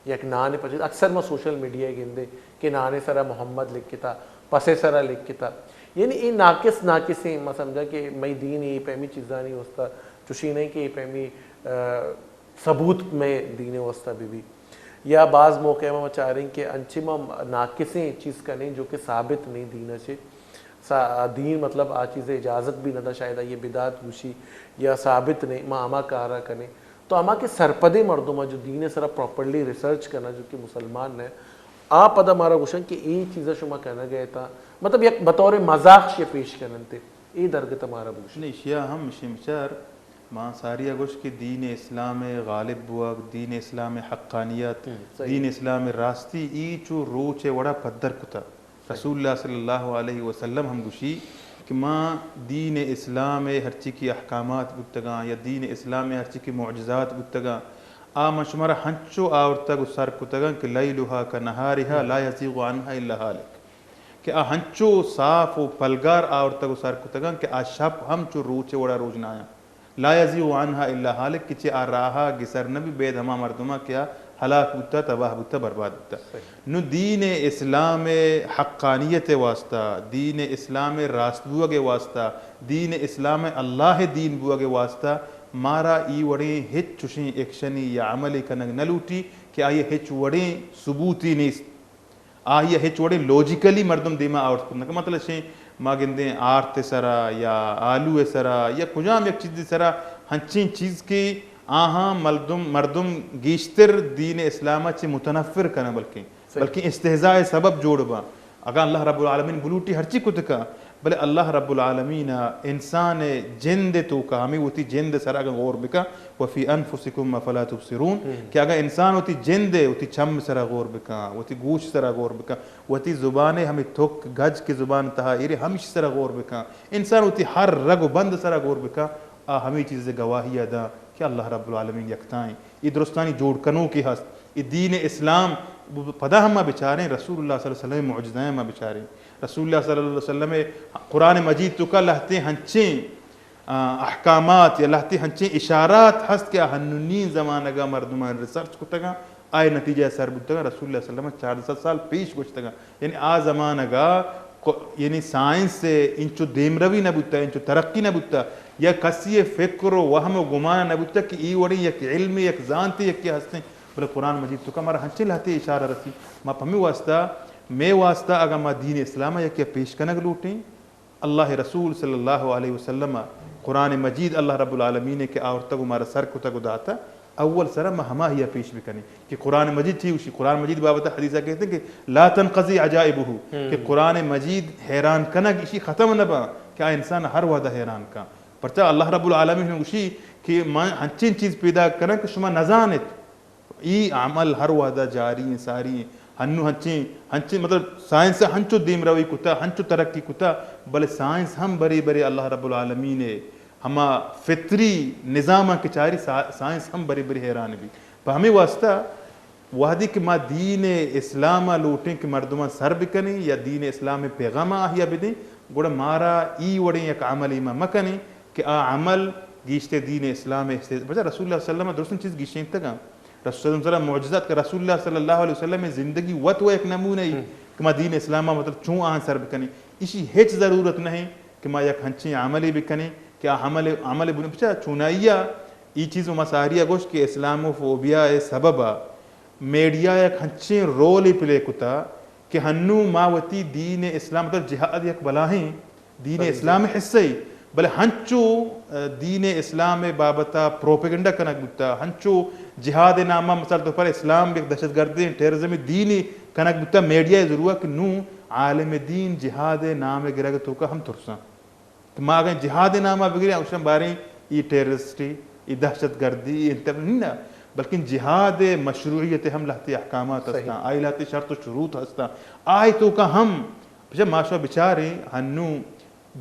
یک نان پچے، اکثر ما سوشل میڈیا گندے کہ نانے سرا محمد لکھتا، پسے سرا لکھتا۔ یعنی اے ناقص ناقصیں، ما سمجھا کہ مئی دین اے پیمی چیزانی واسطہ چوشی نہیں کہ اے پیمی، ا، ثبوت مئے دین واسطہ بہ بی۔ یا بعض موقع ما چاریں کہ انچی ما ناقصیں چیز کنیں جو کہ ثابت نہیں دین چے۔ سا-، دین مطلب آ چیز اجازت بھی نہ دا، شاید آئی بدعت گوشی یا ثابت نہیں، ما ہما کارا کنیں۔ تو ہما کہ سرپدیں مردم جو دین سرا پراپرلی ریسرچ کنا، جو کہ مسلمان نہ، آ پدا مارا گوشن کہ اے چیزا شما کنا گئے تا، مطلب یک بطور مذاق شے پیش کننتے، اے درگت مارا بوش۔ نہیں، شیا ہم شمچار ما ساری ءَ گوشت کہ دین اسلام ءِ غالب بوگ، دین اسلام ءِ حقانیت، ہم، صحیح۔ دین اسلام ءِ راستی، ای چو روچ ءِ وڑا پدر کتا۔ صحیح۔ رسول اللہ صلی اللہ علیہ وسلم ہم گوشی کہ ما دین اسلام ءِ ہرچی کہ احکامات بوتگاں یا دین اسلام ءِ ہرچی کہ معجزات بوتگاں، آ من شمارا ہنچو آورتگ و سر کتگاں کہ لیلها کنهارها لا یزیغ عنها الا هالک۔ کہ آ ہنچو صاف و پلگار آورتگ و سر کتگاں کہ آ شپ ہم چو روچ ءِ وڑا روژنایاں۔ لا یزیغ عنها الا هالک، کہ چہ آ راہا گسر نبی بید ہما مردماں کہ آ ہلاک بوتا، تباہ بوتا، برباد بوتا۔ صحیح۔ نو دین اسلام ءِ حقانیت ءِ واسطہ، دین اسلام ءِ راست بوگ ءِ واسطہ، دین اسلام ءِ اللہ ءِ دین بوگ ءِ واسطہ مارا ای وڑیں ہچ چوشیں ایکشنی یا عملی کنگ نہ لوٹی کہ آئی ءَ ہچ وڑیں ثبوتی نیست۔ آئی ءَ ہچ وڑیں لوجیکلی مردم دیما آورت کت نہ کنت۔ مطلب شیں ما گندیں آرت ءِ سرا یا آلو ءِ سرا یا کجام یک چیزے سرا ہنچیں چیز کہ آہاں مردم، مردم گیشتر دین اسلام ءَ چہ متنفر کناں، بلکیں، صحیح۔ بلکیں استہزاء ءِ سبب جوڑ باں۔ اگاں اللہ رب العالمین بلوٹی ہرچی کت کن، بلے اللہ رب العالمین ءَ انسان ءِ جند ءِ توکا ہمے وتی جند ءِ سرا اگاں غور بکن، وفی انفسکم افلا تبصرون، ہم۔ کہ اگاں انسان وتی جند ءِ، وتی چم ءِ سرا غور بکن، وتی گوش ءِ سرا غور بکن، وتی زبان ءِ ہمے تک گج کہ زبان ءِ تہا ایرے ہمیشی سرا غور بکن، انسان وتی ہر رگ و بند ءِ سرا غور بکن، آ ہمے چیز ءِ گواہی ءَ داں کہ اللہ رب العالمین یکتائیں۔ اے درستانی جوڑ کنوکے ہست۔ اے دین اسلام، پدا ہم ما بچاریں، رسول اللہ صلی اللہ علیہ وسلم ءِ معجزہ ءَ ما بچاریں۔ رسول اللہ صلی اللہ علیہ وسلم ءِ قرآن مجید توکا لہتیں ہنچیں، آ، احکامات یا لہتیں ہنچیں اشارات ہست کہ آ ہنونی زمانگا مردمان ریسرچ کتگاں، آئے نتیجہ سر بوتگاں، رسول اللہ صلی اللہ علیہ وسلم چاردہ سد سال پیش گوشتگاں۔ یعنی آ زمانگا کو-، یعنی سائنس ءِ انچو دیمروی نہ بوتا، انچو ترقی نہ بوتا، یا کسی ءِ فکر و وہم و گمان نہ بوتا کہ ای وڑیں یک علم، یک زانتے یکے ہستیں۔ بلے قرآن مجید توکا مارا ہنچیں لہتے اشارہ رسی۔ ما پمی واسطہ، مے واسطہ اگاں ما دین اسلام ءَ یکے پیش کنگ لوٹیں، اللہ ءِ رسول صلی اللہ علیہ وسلم ءَ قرآن مجید اللہ رب العالمین ءَ کہ آورتگ و مارا سر کتگ و داتا، اول سرا ما ہماہی ءَ پیش بکنیں کہ قرآن مجید چی گوشی۔ قرآن مجید بابت حدیث ءَ کہتے ہیں کہ لا تنقضی عجائبہ، ہم۔ کہ قرآن مجید حیران کنگ اشی ختم نہ باں کہ آ انسان ہر وہدا حیران کن۔ پرچا اللہ رب العالمین ہم گوشی کہ من ہنچیں چیز پیدا کناں کہ شما نزانت۔ ای عمل ہر وہدا جاری ہیں، ساری ہیں۔ ہنو ہنچیں، ہنچیں، مطلب، سائنس ہنچو دیمروی کتا، ہنچو ترقی کتا، بلے سائنس ہم برے برے اللہ رب العالمین ءِ ہما فطری نظام کہ چاری سا-، سائنس ہم برے برے حیران بی۔ پہ ہمے واسطہ وہدے کہ ما دین اسلام ءَ لوٹیں کہ مردماں سر بکنیں یا دین اسلام ءِ پیغام ءَ آہیا بدیں، گڑا مارا ای وڑیں یک عملے ما مکنیں کہ آ عمل گیشتر دین اسلام ءِ است-، بچا رسول اللہ صلی اللہ علیہ وسلم ءَ درستیں چیز گیشینتگاں۔ رسول اللہ صلی اللہ علیہ وسلم، معجزات کہ رسول اللہ صلی اللہ علیہ وسلم ءِ زندگی وت و یک نمونہ ای، ہم۔ کہ ما دین اسلام ءَ مطلب چون آہاں سر بکنیں۔ اشی ہچ ضرورت نہیں کہ ما یک ہنچیں عملے بکنیں کہ آ عمل، عمل بن-، بچا چونائیا ای چیز ما ساری ءَ گوشت کہ اسلاموفوبیا ءِ سبب ءَ میڈیا یک ہنچیں رولے پلے کتا کہ ہنو ما وتی دین اسلام، مطلب جہاد یک بلاہیں دین، صحیح، اسلام ءِ حصہ ای، بلے ہنچو، ا، دین اسلام ءِ بابت ءَ پروپیگنڈا کنگ بوتا، ہنچو جہاد ءِ نام ءَ مثال طور پر اسلام یک دہشت گردیں ٹیررزم دینی کنگ بوتا، میڈیا ءِ ذریعہ کہ نوں عالم دین جہاد ءِ نام ءِ گرگ ءِ توکا ہم ترساں۔ کہ ما اگاں جہاد ءِ نام ءَ بگریں، اوشاں باریں ای ٹیررسٹی، ای دہشت گردی، ای انتر-، نہ، بلکن جہاد ءِ مشروعیت ءِ ہم لہتے احکامات، صحیح، ہستاں، آئی لہتے شرط و شروط ہستاں۔ آئی توکا ہم، بچا ما شما بچاریں، ہنو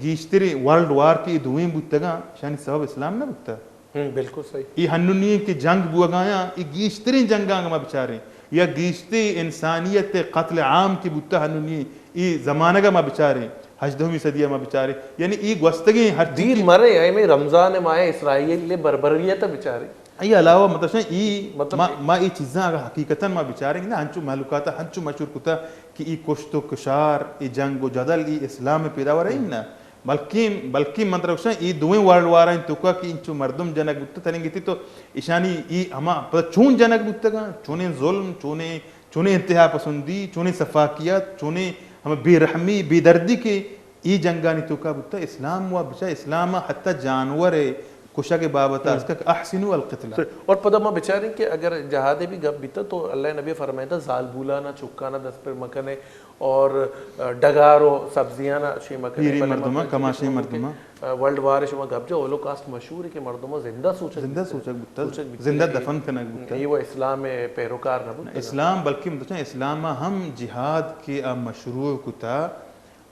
گیشتریں ورلڈ وار کہ ای دوئیں بوتگاں، شانی سبب اسلام نہ بوتا۔ ہم، بالکل صحیح۔ ای ہنونی کہ جنگ بوگایاں، ای گیشتریں جنگاں ما بچاریں، یا گیشتریں انسانیت ءِ قتل عام کہ بوتا ہنونی ای زمانگ ءَ ما بچاریں، ہژدہمی صدی ءَ ما بچاریں، یعنی ای گوستگیں ہر چیز دیر مرے، اے میں رمضان ءِ ماہ ءَ اسرائیل ءِ بربریت ءَ بچاریں۔ ای علاوہ مطلب شاہ ای مطلب ما، ما ای چیزاں اگر حقیقتاً ما بچاریں نا، ہنچو مہلوکات ءَ ہنچو مشہور کتا کہ ای کشت و کشار، ای جنگ و جدل، ای اسلام ءِ پیداوار ای نا، بلکیں، بلکیں من ترا گوشاں، ای دوئیں ورلڈ وارانی توکا کہ انچو مردم جنگ بوتہ، تننگتی تو ایشانی ای ہما پدا چون جنگ بوتگاں، چونیں ظلم، چونیں، چونیں انتہا پسندی، چونیں سفاکیت، چونیں ہما بے رحمی، بے دردی کہ ای جنگانی توکا بوتہ، اسلام و بچا اسلام حتی جانور ءِ کشگ ءِ بابت ءَ ہم۔ است کہ احسنوا القتلہ۔ صحیح۔ اور پدا ما بچاریں کہ اگر جہاد ءِ بھی گپ بیتا تو اللہ ءِ نبی فرمائتا زالبولانا چکانا دست پر مکنے اور، آ، ڈگار و سبزیانا شی مکنے، پیری بلے ما مردماں، پنچ کماشیں شما مردماں۔ کہ، آ، ورلڈ وار شما گپ جا، ہولوکاسٹ مشہور ہے کہ مردماں زندہ سوچگ زندہ بوتا۔ سوچگ بوتا۔ سوچگ بوتا۔ زندہ دفن کنگ بوتا۔ اے و اسلام ءِ پیروکار نہ بوتا۔ اسلام بلکہ مطلب اسلام ءَ ہم جہاد کہ آ مشروع کتا،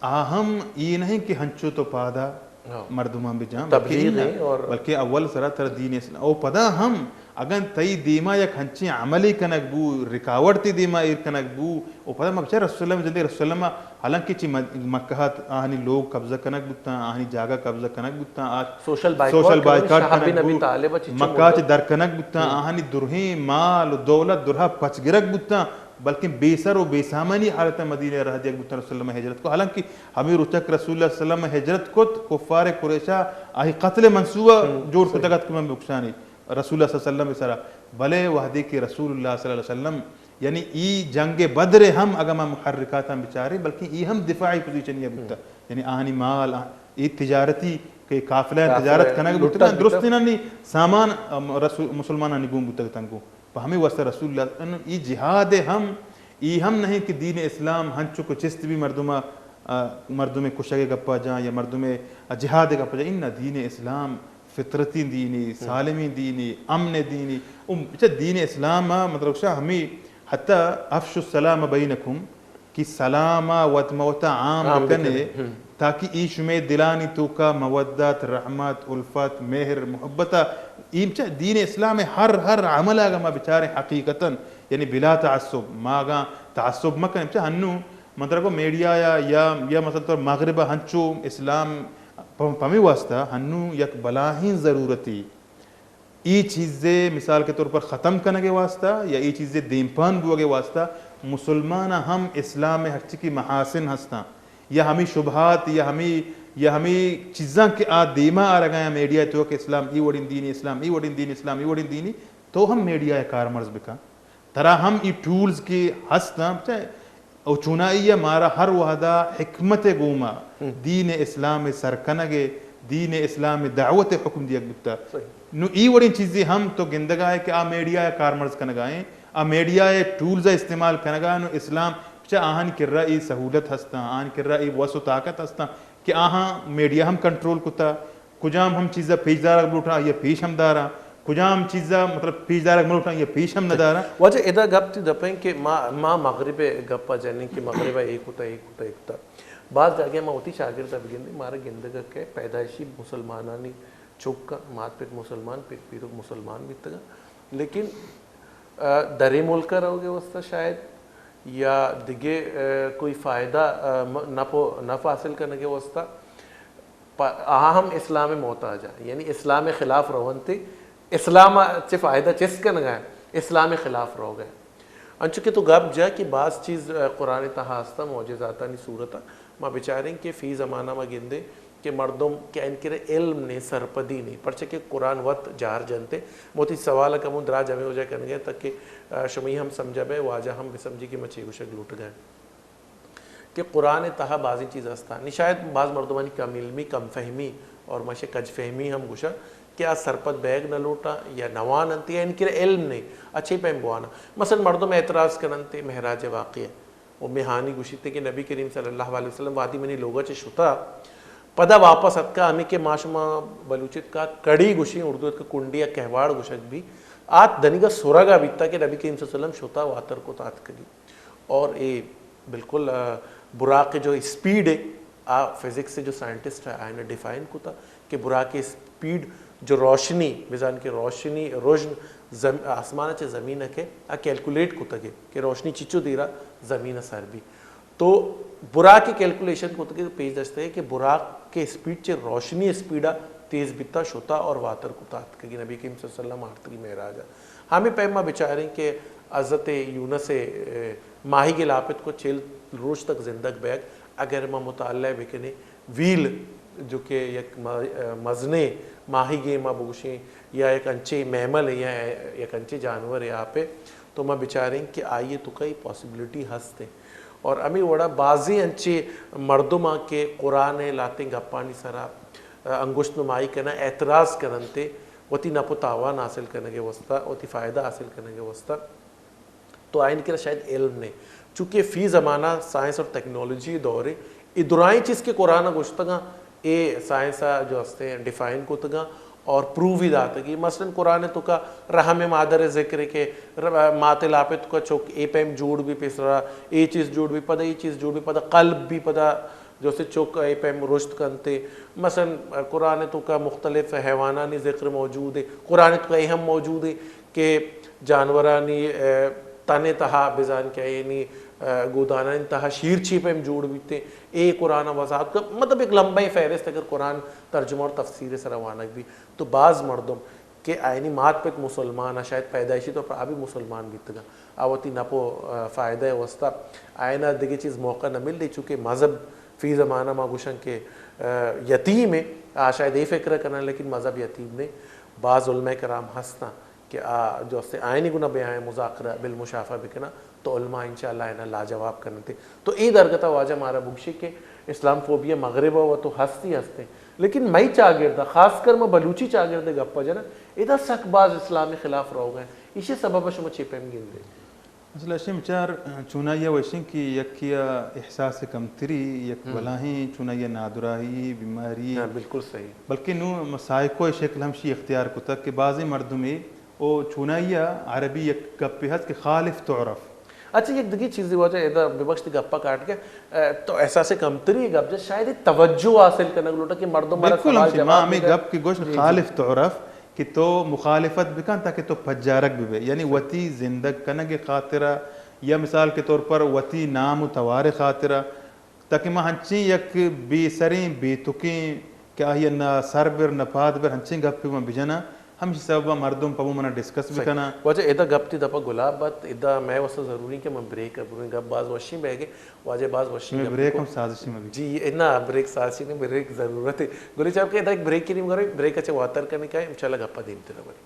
آ ہم اے نہ انت کہ ہنچو تو پادا ہاں۔ مردماں بجاں، بلکہ تبلیغ اناں، ہے اور بلکہ اول سرا ترا دین اسلام، او پدا ہم اگن تئی دیما یک ہنچیں عملے کنگ بو، رکاوٹ تئی دیما ایر کنگ بو، او پدا ما بچار رسول اللہ جندے رسول اللہ، حالانکہ چی مد-، مکہ ات آہانی لوگ قبضہ کنگ بوتاں، آہانی جاگہ قبضہ کنگ بوتاں، آ سوشل بائیکاٹ سوشل کنگ، بائیکاٹ شہاب کنگ بن ابی بو، طالب ءَ چچو مکہ ات مدت۔ در کنگ بوتاں، ہم۔ آہانی درہیں مال و دولت درہا پچ گرگ بوتاں، بلکیں بے سر و بے سامانی حالت ءَ مدینہ ءَ راہ دیگ بوتاں، رسول اللہ ہجرت کو۔ حالانکہ ہمے روچا کہ رسول اللہ صلی اللہ علیہ وسلم ہجرت کت، کفار قریشا آئی قتل منصوبہ ہم، جوڑ صحیح۔ کتگ ات کہ من بکشانی رسول اللہ صلی اللہ علیہ وسلم سرا۔ بلے وہدے کہ رسول اللہ صلی اللہ علیہ وسلم، یعنی ای جنگ بدر ہم اگاں ما محرکاتاں بچاریں، بلکیں ای ہم دفاعی پوزیشن یا بوتا۔ ہم۔ یعنی آہانی مال، آ-، ای تجارتی کہ قافلہ قافلہ تجارت کنگ لوٹگ بوتگاں، بوتا۔ درست اناں نی سامان، ام، رسول، مسلمانانی گون بوتگ تنگو۔ پہ ہمے واسطہ رسول اللہ، ان ای جہاد ہم، ای ہم نہیں کہ دین اسلام ہنچو کو چست بھی مردم، آ، مردم کشگ گپا جاں یا مردم جہاد گپا جاں، ان دین اسلام فطرتی دینی، ہم۔ سالمی دینی، امن دینی، ام، اچھا دین اسلام آ مطلب شاہ ہمیں حتی افش السلام بینکم کہ سلام آ وت موتا عام عام بکنے، بکنے۔ ہم۔ تاکہ ای شمے دلانی توکا مودت، رحمت، الفت، مہر، محبت آ، ایم چہ دین اسلام ہر، ہر عمل آگا ما بچاریں حقیقتاً، یعنی بلا تعصب، ما اگاں تعصب مکنیں، چہ ہنو من ترا گو میڈیا یا، یا، یا مثلاً تو مغرب ہنچو اسلام پ-، پمی واسطہ ہنو یک بلاہیں ضرورتی ای چیزے مثال کے طور پر ختم کنگ ءِ واسطہ یا ای چیزے دیمپان بوگ ءِ واسطہ مسلمان ہم اسلام ءِ ہرچی کہ محاسن ہستاں یا ہمیں شبہات یا ہمیں، یا ہمیں چیزاں کہ آ دیما آرگا یا میڈیا تو کہ اسلام ای وڑیں دینی، اسلام ای وڑیں دینی، اسلام ای وڑیں دینی، تو ہم میڈیا ءِ کارمرز بکن۔ ترا ہم ای ٹولز کہ ہستاں، چہ او چونائیا مارا ہر وہدا حکمت گوما ہم۔ دین اسلام سر کنگ، دین اسلام دعوت حکم دیگ بوتا۔ صحیح۔ نو ای وڑیں چیزے ہم تو گندگا ہے کہ آ میڈیا کارمرز کنگا ہیں، آ میڈیا ٹولز استعمال کنگا، نو اسلام چہ آہانی کرا ای سہولت ہستاں، آہانی کرا ای وس و طاقت ہستاں کہ آہاں میڈیا ہم کنٹرول کتا۔ کجام ہم چیزا پیش دارگ بلوٹاں، آئیا پیش ہم داراں۔ کجام چیزا، مطلب، پیش دارگ ملوٹاں، آئیا پیش ہم نہ داراں۔ واجہ ادا گپ تی دپیں کہ ما، ما مغرب گپا جنیں کہ مغرب اے کتا، اے کتا، اے کتا۔ باز جاگہ ما وتی شاگرد بگندیں، مارا گندگ کہ پیدائشی مسلمانانی چک، مات پت مسلمان، پت پیرک مسلمان بیتگاں۔ لیکن، آ، درے ملک روگ واسطہ شاید یا دگہ، آ، کوئی فائدہ، آ، م-، نفع، نفع حاصل کنگ واسطہ پہ آ ہم اسلام ء محتاج ء، یعنی اسلام ء خلاف رونت، اسلام ء چہ فائدہ چست کنگ ء، اسلام ء خلاف روگ ء۔ انچو کہ تو گپ جا کہ باز چیز، ء، قرآن ء تہا ہستاں، معجزاتانی صورت ء۔ ما بچاریں کہ فی زمانہ ما گندیں کہ مردم کہ آئی کرا علم نے، سرپدی نے، پرچہ کہ قرآن وت جار جنتے۔ موتی سوال ء کمو دراج ہمیں وجہ کنگ ء تاکہ، ء، شمئی ہم سمجھا بے، واجہ ہم بسمجھی کہ ما چے گوشگ لوٹگ ء۔ کہ قرآن ء تہا بازیں چیز ہستاں۔ نی شاید باز مردمانی کم علمی، کم فہمی اور ما شے کج فہمی ہم گوشاں کہ آ سرپد بیگ نہ لوٹاں یا نوان انت یا انکر علم نے، اچھے پیم بوانا۔ مثلاً مردم اعتراض کننت معراج واقعہ و مہانی گوشیت کہ نبی کریم صلی اللہ علیہ وسلم وادی منی لوگا چہ شتا، پدا واپس اتکا، ہمیں کہ ما شما بلوچت کا کڑی گوشیں، اردو ات کا کنڈی یا کہواڑ گوشگ بھی، آت دنیگا سرگا بیتا کہ نبی کریم صلی اللہ علیہ وسلم شتا واتر کو تاتکگی۔ اور اے بالکل، آ، براق جو اسپیڈ ہے، آ فزکس جو سائنٹسٹ ہے، آئین ڈیفائن کتا کہ براق اسپیڈ جو روشنی، بزان کہ روشنی، رژن زم-، آسمان چہ زمین کے، آ کیلکولیٹ کتا کہ، کہ روشنی چچو دیرا زمین سر بھی۔ تو براق کیلکولیشن کتا کہ پیش داشتے کہ براق کے اسپیڈ چہ روشنی اسپیڈا تیز بیتا شتا اور واتر کتا اتکگی نبی کریم صلی اللہ علیہ وسلم آرتگی معراج۔ ہمیں پیما بچاریں کہ حضرت یونس، اے، ماہیگے لاپت کو چل روچ تک زندگ بیگ، اگر ما مطالعہ بکنیں، ویل جو کہ یک م-، مزنے ماہیگے ما بگوشیں یا یک انچے میمل یا یک انچے جانور ہے آپ ہے، تو ما بچاریں کہ آئیے تو کئی پاسبلٹی ہست ہے۔ اور ہمیں وڑا بازیں انچے مردم آ کہ قرآن ہے لاتیں گپانی سرا انگشت نمائی کناں، اعتراض کننتے، وتی نپ و تاوان حاصل کنگ ءِ واسطہ، وتی فائدہ حاصل کنگ ءِ واسطہ۔ تو آئین کرا شاید علم نے، چونکہ فی زمانہ سائنس اور ٹیکنالوجی دور ہے، اے درائیں چیز کہ قرآن گوشتگاں، اے سائنس جو ہستے ڈیفائن کتگاں اور پروو بھی داتگی۔ مثلاً قرآن تو کا رحم مادر ذکر ہے کہ ر-، مات لاپے تو کا چوک اے پیم جوڑ بھی پیسرا، اے چیز جوڑ بھی پدا، اے چیز جوڑ بھی پدا، قلب بھی پدا جو سے چوک اے پیم رشد کنتے۔ مثلاً قرآن تو کا مختلف حیوانانی ذکر موجود ہے، قرآن تو کا اے ہم موجود ہے کہ جانورانی، اے، تنے تہا بزان کہ یعنی، اے، گودانانی تہا شیر چی پیم جوڑ بیتے، اے قرآن وضاحت کا، مطلب ایک لمبا فہرست اگر قرآن ترجمہ اور تفسیر سرا وانگ بھی تو باز مردم کہ آئینی مات پت مسلمان آ، شاید پیدائشی طور پر آ بھی مسلمان بیتگا، آ وتی نپ و، آ، فائدہ واسطہ آئینا دگہ چیز موقع نہ مل دی، چونکہ مذہب فی زمانہ ما گوشن کہ، آ، یتیم ہے، آ شاید اے فکر کنن، لیکن مذہب یتیم نے۔ باز علماء کرام ہستاں کہ آ جو است آئینی گنا بیائیں مذاکرہ بالمشافہ بکناں، تو علماء انشاءاللہ آئینا لاجواب کننتے۔ تو اے درگتا واجہ مارا بگشی کہ اسلام فوبیا مغرب و تو ہستی ہستے، لیکن مئی چاگرد، خاص کر ما بلوچی چاگرد گپ جنن، ادا سک باز اسلام خلاف روگا ہیں۔ ایشی سبب شما چی پیم گندے؟ اصل اشی بچار چونائی وشیں کہ یکی احساس کمتری، یک ہم۔ بلاہیں چونائی نادراہی، بیماری۔ ہاں، بالکل صحیح۔ بلکہ نوں سائیکو شکل ہمشی اختیار کتگ کہ بعضی مردمے او چونائی عربی یک گپے ہست کہ خالف تعرف۔ اچھا، یک دگہ چیزے واجہ ادا ببخش تی گپا کاٹ کے، اے، تو احساس کمتری گپ جا، شاید توجہ حاصل کنگ لوٹا کہ مردم مارا بالکل سوال ہمشی، ما جواب ہمیں دے۔ گپ کہ گوشت جی، جی۔ خالف تعرف کہ تو مخالفت بکن تاکہ تو پجارگ ببے، یعنی صحیح۔ وتی زندگ کنگ خاطرہ یا مثال کے طور پر وتی نام و توار خاطرہ، تاکہ ما ہنچیں یک بے سریں، بے تکیں کہ آئی نہ سر بر نہ پاد بر ہنچیں گپے ما بجناں، ہمشی سبب مردم پہ منا ڈسکس صحیح۔ بکناں۔ واجہ ادا گپ تی دپا گلاب بات، ادا مئے واسطہ ضروری کہ من بریک ء بروں، گپ باز وشیں بیگے، واجہ باز وشیں میں گپ بریک کو۔ ہم سازشی میں بھی۔ جی، نہ، بریک سازشی نہیں، بریک ضرورت ہے۔ گلی چار کے ادا ایک بریک کی نیم کرو، بریک اچھے واتر کرنے کا ہے، انشاءاللہ گپا دیم تیرا بری۔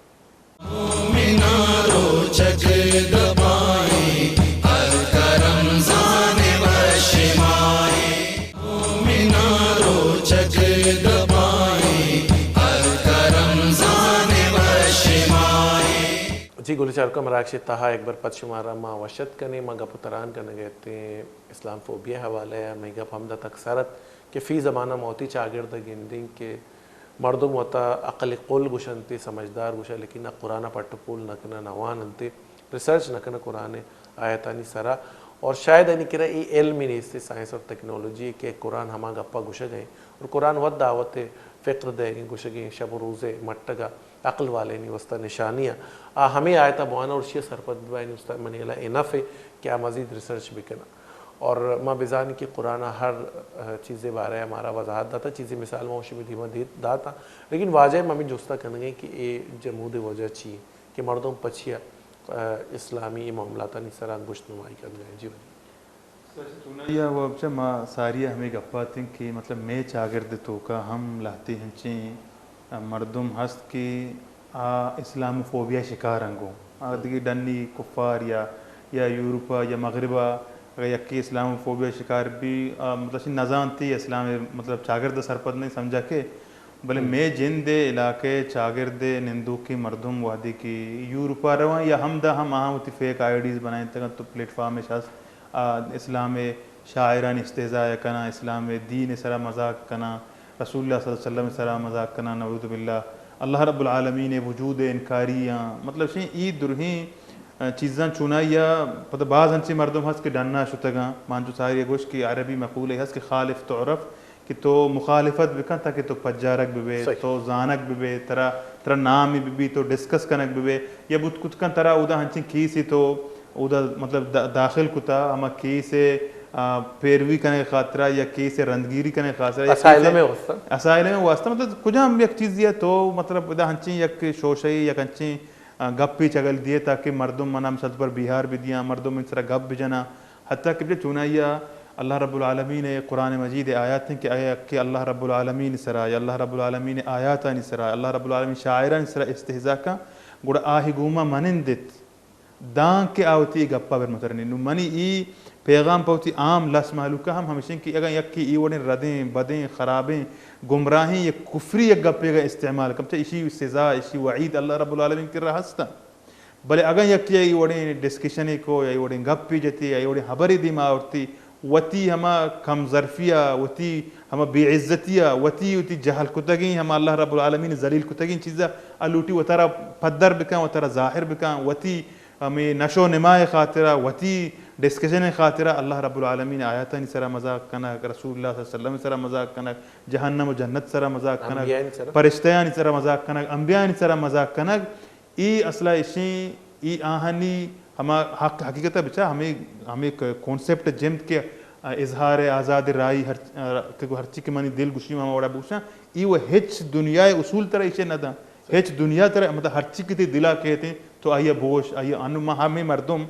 مومناں روچگ دپائیں، الکرم زان بشمائیں۔ مومناں روچگ دپائیں، الکرم زان بشمائیں۔ جی گل چارکا، مراگش تہا یک بر پد شمارا ما وش اتک کنیں۔ ما گپ و تران کنگ ء اتیں اسلام فوبیا حوالہ ء۔ مئے گپ ہمدا تک سر ات کہ فی زمانہ ما وتی چاگرد ء گندیں کہ مردم وتا عقل کل گوشنت، سمجھدار گوشا، لیکن نہ قرآن ء پٹ و پول نہ کناں، نہ واننت، ریسرچ نہ کناں قرآن ء آیتانی سرا۔ اور شاید آنی کرا اے علم ہی نیست، سائنس اور ٹیکنالوجی، کہ قرآن ہما گپا گوشگ ء اور قرآن وت دعوت فکر دئیگ ء گوشگ ء شب و روز ء مٹگ ء عقل والینی واسطہ نشانی ء آ ہمے آیت ء بوان اور اشی ء سرپد بہ بئے، استاد منی ہیال ء انف ء کہ آ مزید ریسرچ بہ کناں۔ اور ما بزانیں کہ قرآن ء ہر، آ، چیزے بارے ء مارا وضاحت داتا، چیزے مثال ما شمے دیما دیت داتا، لیکن واجہ ء ما ہمے جست ء کنگیں کہ اے جمود ء وجہ چی انت کہ مردم پچیا، آ، اسلامی معاملاتانی سرا انگشت نمائی کنگا انت۔ جی واجہ۔ سر، چونائی ء واب چہ ما ساری ء ہمے گپ ء اتیں کہ مطلب مئے چاگرد ء توکا ہم لہتے ہنچیں مردم ہست کہ آ اسلام فوبیا شکار انت گوں۔ آ دگہ ڈنی کفار یا، یا یورپ ء یا مغرب ء اگہ یکے اسلام فوبیا شکار بی، آ مطلب نزانتی اسلام مطلب چاگرد ء سرپد نہیں سمجھا کہ بلے ہم۔ مئے جند ء علاقہ ء چاگرد ء نندوکیں مردم وہدے کہ یورپ ء رواں یا ہمدا ہم آہاں وتی فیک آئی ڈیز بنائینتگ انت تو پلیٹ فارم اش ہست، آ، اسلام ء شاعرانی استہزاء ء کناں، اسلام ء دین ء سرا مذاق کناں، رسول اللہ صلی اللہ علیہ وسلم ء سرا مذاق کناں، نعوذ باللہ، اللہ رب العالمین ء وجود ء انکاری آں۔ مطلب شیں ای درہیں، آ، چیزاں چونائی ء پتہ باز انچیں مردم ہست کہ ڈنا شتگاں، مانچو ساری ء گوشت کہ عربی مقولے ہست کہ خالف تعرف، کہ تو مخالفت بکن تاکہ تو پجارگ ببے، صحیح۔ تو زانگ ببے، ترا، ترا نامی ببی، تو ڈسکس کنگ ببے، یا بوت کت کن ترا اودا ہنچیں کیسے تو اودا مطلب دا-، داخل کتا، ہما کیس ء، آ، پیروی کنگ خاطرا یا کیس ء رندگیری کنگ خاطرا یا اسائلم کیس ء ء واسطہ۔ اسائلم ء واسطہ مطلب کجام یک چیزے ء تو مطلب ادا ہنچیں یک شوشے یک ہنچیں آ، گپے چگل دیئے تاکہ مردم منا مثال پر بیہار بدیاں، مردم من سرا گپ بجناں۔ حتیٰ کہ بجا چونائیا اللہ رب العالمین ء قرآن مجید ء آیات ہیں کہ آیا کہ اللہ رب العالمین سرا یا اللہ رب العالمین آیاتانی سرا، اللہ رب العالمین شاعرانی سرا استہزاء کن، گڑا آہی گوما منندت۔ داں کہ آ وتی اے گپا بر مترنی۔ نوں منی ای پیغام پہ وتی عام لس مہلوکا ہم ہمیشیں کہ اگاں یکے ای وڑیں ردیں، بدیں، خرابیں، گمراہیں یک کفری یک گپے گا استعمال کم، چہ ایشی سزا، ایشی وعید اللہ رب العالمین کرا ہستاں۔ بلے اگاں یکے ای وڑیں ڈسکشنے کو، یا ای وڑیں گپے جتی، یا ای وڑیں ہبرے دیما آورتی، وتی ہما کم ظرفیا، وتی ہما بے عزتیا، وتی، وتی جہل کتگیں، ہما اللہ رب العالمین ذلیل کتگیں چیزا آ لوٹی وتارا پدر بکن، وتارا ظاہر بکن، وتی ہمے نشو نما ءِ خاطرا، وتی ڈسکشن ءِ خاطرا اللہ رب العالمین آیاتانی سرا مذاق کنگ، رسول اللہ صلی اللہ علیہ وسلم ءِ سرا مذاق کنگ، جہنم و جنت سرا مذاق کنگ، انبیاءانی سرا۔ پرشتیانی سرا مذاق کنگ، انبیاءانی سرا مذاق کنگ، اے اصلا اشیں، اے آہانی ہما حق، حقیقتا بچا ہمے، ہمے ک-، کانسپٹ جند کہ اظہار آزاد رائی ہر، کہ گو ہرچی کہ منی دل گوشی ہما وڑا بوشاں، اے و ہچ دنیا ءِ اصول ترا ایشے نہ داں۔ ہچ دنیا ترا، مطلب، ہرچی کہ تئی دلا کیت انت، تو آئی ءَ بوش، آئی ءَ انو ما ہمے مردم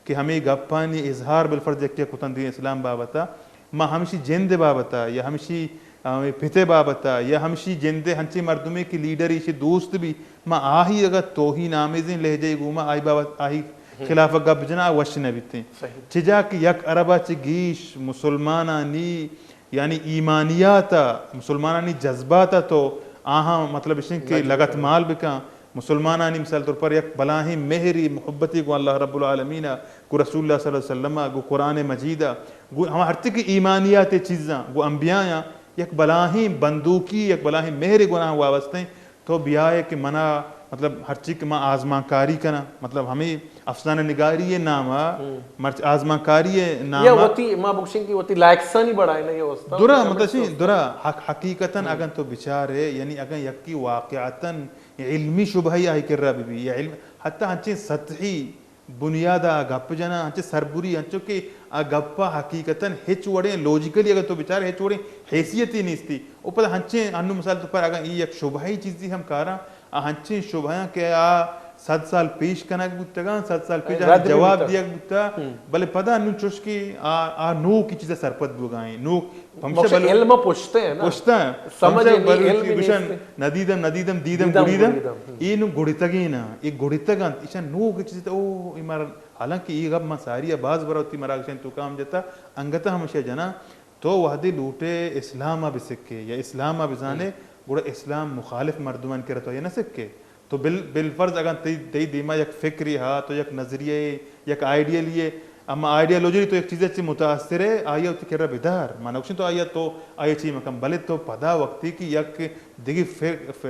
کہ ہمے گپانی اظہار بالفرض یکے ءَ کتن دین اسلام بابت ءَ، ما ہمشی جند ءِ بابت ءَ یا ہمشی، آ، پت ءِ بابت ءَ یا ہمشی جند ءِ ہنچیں مردمے کہ لیڈر ایشی دوست بی، ما آہی اگاں توہین آمیزیں لہجہ ءَ گوما آئی بابت، آہی خلاف ءَ گپ جناں، آ وش نہ بیتیں۔ صحیح۔ چجا کہ یک ارب ءَ چہ گیش مسلمانانی یعنی ایمانیات ءَ، مسلمانانی جذبات ءَ تو آہاں، مطلب، اشیں کہ لگت مال بکن۔ مسلمانانی مثال طور پر یک بلاہیں مہری محبتی گوں اللہ رب العالمین ءَ، گوں رسول اللہ صلی اللہ علیہ وسلم ءَ، گوں قرآن مجید ءَ، گوں ہما ہرچی کہ ایمانیات چیزاں، گوں انبیاء ءَ یک بلاہیں بندوکی، یک بلاہیں مہرے گناہ وابستہ ایں۔ تو بیائے کہ منا، مطلب، ہرچی کہ ما آزمانکاری کناں، مطلب، ہمے افسانہ نگاری ءِ نام ءَ، مرچ آزمانکاری ءِ نام یا ءَ۔ وتی، ما بگشیں کہ وتی لائکسانی بڑائینگ ءِ واسطہ درا، مطلب، شی، درا، حق، حقیقتاً اگاں تو بچارے، یعنی اگاں یکی واقعتاً علمی شبہی آئی کرا بہ بی، یا علم، حتی ہنچیں سطحی بنیاد ءَ گپ جناں، انچیں سربری، انچو کہ آ گپ ءَ حقیقتاً ہچ وڑیں، لوجیکلی اگر تو بچار، ہچ وڑیں حیثیتی نیستی۔ او پدا ہنچیں انو مثال تو پر اگاں ای یک شبہی چیزی ہم کاراں، آ ہنچیں شبہیاں کہ آ صد سال پیش کنگ بوتگاں، صد سال پیش آ جواب دیگ بوتا، بلے پدا انو چوش کہ آ، آ نوکی چیزا سرپد بوگا ایں۔ نوک پمشا بلو-، علم پشتے ہیں نا۔ پشتا ہیں۔ سمجھ پمشا نہیں، بلوچی علم گوشن، نیست۔ ندیدم، ندیدم، دیدم، دیدم، گڑیدم۔ گڑیدم۔ ہم۔ اے نو گڑتگین ایں، اے گڑتگ انت، ایشاں نوک چیز تے، او، اے مر-، حالانکہ اے گپ ما ساری ءَ باز برا وتی مراگشانی توکا ہم جتا، انگتا ہم اشیا جناں، تو وہدے لوٹے اسلام ءَ بسکے یا اسلام ءَ بزانے، ہم۔ گڑا اسلام مخالف مردمان کرا تو آئی ءَ نہ سکے۔ تو بال-، بالفرض اگاں تئی، تئی دیما یک فکرے ہا، تو یک نظریہ ئے، یک آئیڈیل ئے، اما آئیڈیالوجی تو یک چیزے چی متاثر ئے، آئی ءَ وتی کرا بدار۔ من نگوشیں تو آئی ءَ، تو آئی ءَ چی مکن، بلے تو پدا وقتی کہ یک دگہ فر-، ف-،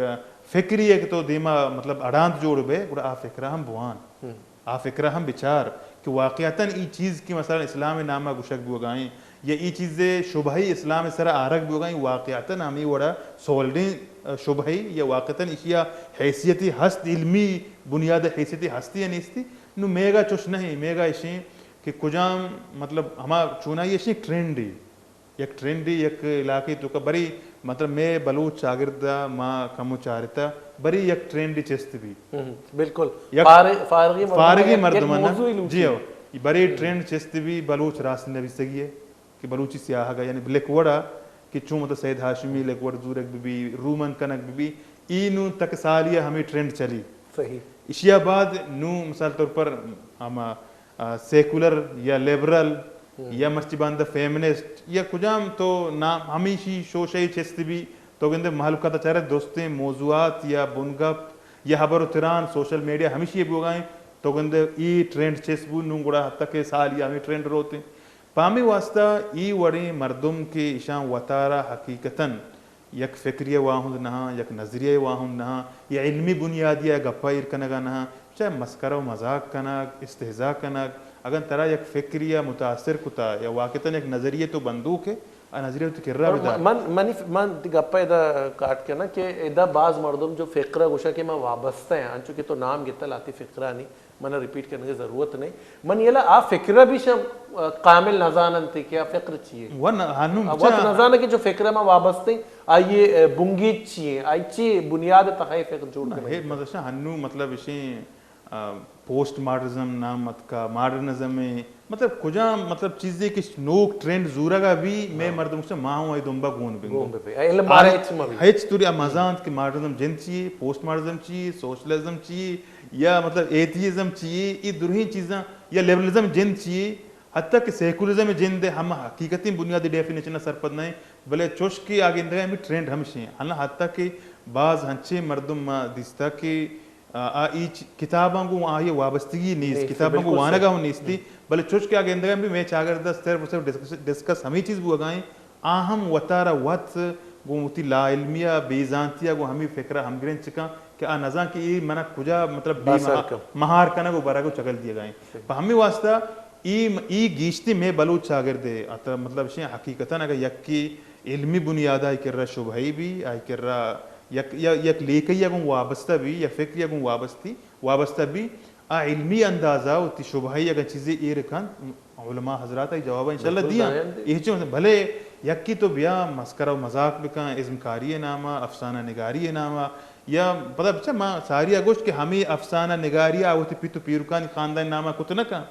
فکرے ئے کہ تو دیما، مطلب، اڑاند جوڑ بئے، گڑا آ فکرا ہم بوان۔ ہم۔ آ فکرا ہم بچار کہ واقعتاً ای چیز کہ مثلاً اسلام نام ءَ گوشگ بوگا ایں یا ای چیز شبہی اسلام سرا آرگ بوگا ایں، واقعتاً ہمے وڑا سالڈیں، ا، شبہی یا واقعتاً اشیا حیثیتی ہست، علمی بنیاد حیثیتی ہستی یا نیستی۔ نو میگا چوش نہیں، میگا اشیں کہ کجام، مطلب، ہما چونائی اشیں ٹرینڈ ئے۔ یک ٹرینڈے یک علاقے توکا برے، مطلب، مئے بلوچ چاگرد ءَ ما کمو چارتہ، برے یک ٹرینڈے چست بی۔ ہم، بالکل۔ یک فارغ-، فارغی مردم فارغی یک، یک مردم نا؟ موضوعی لوٹی۔ جی ہو۔ برے ہم۔ ٹرینڈ چست بی بلوچ راست نویسگی ءِ کہ بلوچی سیاہگ ءَ، یعنی لکھ وڑ ءَ کہ چون مطلب سید ہاشمی لکھ وڑ زورگ بی بی، رومن کنگ بی بی، ای نوں تک سالی ءَ ہمے ٹرینڈ چلی۔ صحیح۔ اشیا بعد نوں مثال طور پر ہما آ، سیکولر یا لبرل ہم۔ یا مرچی باندا فیمنسٹ یا کجام تو نام ہمیشی شوشے چست بی، تو گندے مہلوک ءَ چارے درستیں موضوعات یا بنگپ یا ہبر و تران سوشل میڈیا ہمیشی بوگا ایں، تو گندے ای ٹرینڈ چست بو، نوں گڑا حتی کہ سال یا ہمیں ٹرینڈ روتے۔ پہ ہمے واسطہ ای وڑیں مردم کہ ایشاں وتارا حقیقتاً یک فکری ءِ واہند نہ آں، یک نظریہ ءِ واہند نہ آں، یا علمی بنیادی ءَ گپ ءَ ایر کنگ ءَ نہ آں، چہ مسکرا و مذاق کنگ، استہزاء کنگ، اگاں ترا یک فکری ءَ متاثر کتا یا واقعتاً یک نظریہ تو بندوک ئے، آ نظریہ وتی کرا بدار۔ من، منی، من تئی گپ ءَ ادا کاٹ کناں کہ ادا باز مردم جو فکر ءَ گوشاں کہ ما وابستہ ایں، انچو کہ تو نام گتا لہتے فکرانی، من ءَ ریپیٹ کنگ ءِ ضرورت نہ ایں۔ من یلا آ فکر ءَ بھی شم، آ، کامل نزان انت کہ آ فکر چی ئے۔ و نہ، ہنو آ وت بچا نزان کہ جو فکر ءَ ما وابستہ ایں، آئی ءِ، آ، بنگیج چی ئے، آئی چی بنیاد ءِ تہا اے فکر جوڑ نہ، کنگ ہے، بوتگ۔ مطلب، شا ہنو، مطلب، اشیں، آ، پوسٹ ماڈرنزم نام اتکا، ماڈرنزم ئے، مطلب، کجام، مطلب، چیزے کہ نوک ٹرینڈ زورگ ءَ بھی، مئے ہاں۔ مردم گوشاں ما ہوں آئی دمبا گون بنگو۔ گون بہ بے۔ علم آ، بارے ہچ مہ بی۔ ہچ توری آ مزانت کہ ماڈرنزم جند چی ئے، پوسٹ ماڈرنزم چی ئے، سوشلزم چی ئے، یا مطلب ایتھیزم چی یے، اے درہیں چیزاں، یا لبرلزم جند چی یے، حتیٰ کہ سیکولرزم جند ءِ ہم حقیقتیں بنیادی ڈیفینیشن ءَ سرپد نہ ایں، بلے چوش کہ آ گندگ ءَ ہمے ٹرینڈ ہمش ایں۔ حالاں حتیٰ کہ باز ہنچیں مردم ما دیستہ کہ آ، آ اے چ-، کتاباں گوں آئی ءَ وابستگی نیست، نیست، کتاباں گوں بالکل وانگ ءَ صحیح۔ ہوں نیستی، ہم۔ بلے چوش کہ آ گندگ ءَ بی مئے چاگرد ءَ صرف و صرف ڈسکس، ڈسکس ہمے چیز بوگ ءَ ایں۔ آ ہم وتارا وت گوں وتی لا علمی ءُ بے زانتی ءَ گوں ہمے فکر ءَ ہمگرنچ کن کہ آ نزان کہ اے منا کجا مطلب بے باسر مہا-، کن۔ مہار کنگ ءُ برگ ءُ چگل دیگ ءَ ایں۔ صحیح۔ پہ ہمے واسطہ اے م-، اے گیشتر مئے بلوچ چاگرد ءِ ات-، مطلب شیں حقیقتاً اگر یکے علمی بنیاد ءَ آئی کرا شبہے بی، آئی کرا یک، یا-، یک لیکہ ءَ گوں وابستہ بی، یا فکرے ءَ گوں وابستی، وابستہ بی، آ علمی انداز ءَ وتی شبہے اگاں چیزے ایر کنت، علماء حضرات آئی جواب ءَ انشاءاللہ بالکل دیاں۔ دایاں دی۔ اے چون، بلے یکے تو بیا مسکرا ءُ مذاق بکن، ازمکاری ءِ نام ءَ، افسانہ نگاری ءِ نام ءَ، یا پدا بچہ ما ساری ءَ گوشت کہ ہمے افسانہ نگاری ءَ وتی پت ءُ پیرکانی خاندان ءِ نام ءَ کت نہ کن۔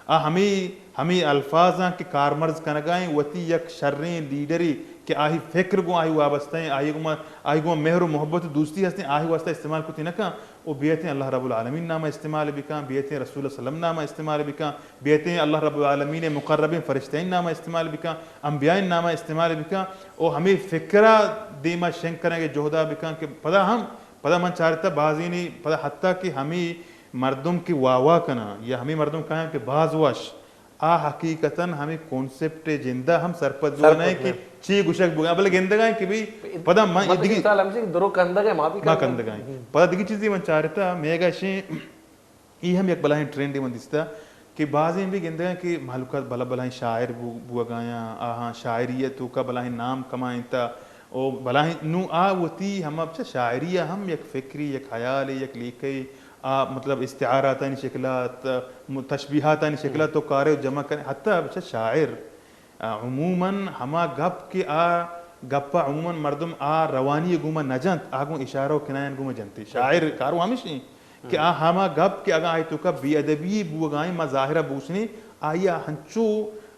آ ہمے، ہمے الفاظاں کہ کارمرز کنگ ءَ ایں وتی یک شریں لیڈرے کہ آئی فکر گوں آئی وابستہ ایں، آئی گوں، آئی گوں مہر ءُ محبت ءُ دوستی ہستیں، آئی واسطہ استعمال کتی نہ کن۔ او بیتیں اللہ رب العالمین نام ءَ استعمال بکن، بیتیں رسول صلی اللہ علیہ وسلم نام ءَ استعمال بکن، بیتیں اللہ رب العالمین ءِ مقربیں فرشتہانی نام ءَ استعمال بکن، انبیاءانی نام ءَ استعمال بکن، او ہمے فکر ءَ دیم ءَ شنگ کنگ ءِ جہد ءَ بکن کہ پدا ہم، پدا من چارتہ بازینے، پدا حتیٰ کہ ہمے مردم کہ واہ واہ کناں یا ہمے مردم کایاں کہ باز وش، آ حقیقتاً ہمے کانسپٹ ءِ جند ءَ ہم سرپد بوگ ءَ نہ ایں کہ چی گوشگ بوگ ءَ، بلے گندگ ءَ ایں کہ بھئی پدا من باقی دگہ مثال ہمیش ایں کہ درو کندگ ءَ ما بھی ما کندگ ءَ ایں۔ ہم۔ پدا دگہ چیزے من چارتہ، مئیگ ءَ شیں، اے ہم یک بلاہیں ٹرینڈے من دیستہ کہ بازیں بھی گندگ ءَ ایں کہ مہلوکات بلا بلاہیں شاعر بو-، بوگ ءَ آیاں، آہاں شاعری ءِ توکا بلاہیں نام کمائینتہ، او بلاہیں نوں آ وتی ہما بچہ شاعری ءَ ہم یک فکرے، یک ہیالے، یک لیکہے، آ، مطلب، استعاراتانی شکل ءَ، ت-، م-، تشبیہاتانی شکل ءَ تو کارے ءُ جمع کنے، حتیٰ بچہ شاعر، آ، عموماً ہما گپ کہ آ گپ ءَ عموماً مردم آ روانی ءِ گوما نہ جنت، آ گوں اشارہ ءُ کنایان گوما جنت۔ شاعر کارو ہمیش ایں کہ آ ہما گپ کہ اگاں آئی توکا بے ادبی بوگ ءَ ایں، ما ظاہر ءَ بوشنیں، آئی ءَ ہنچو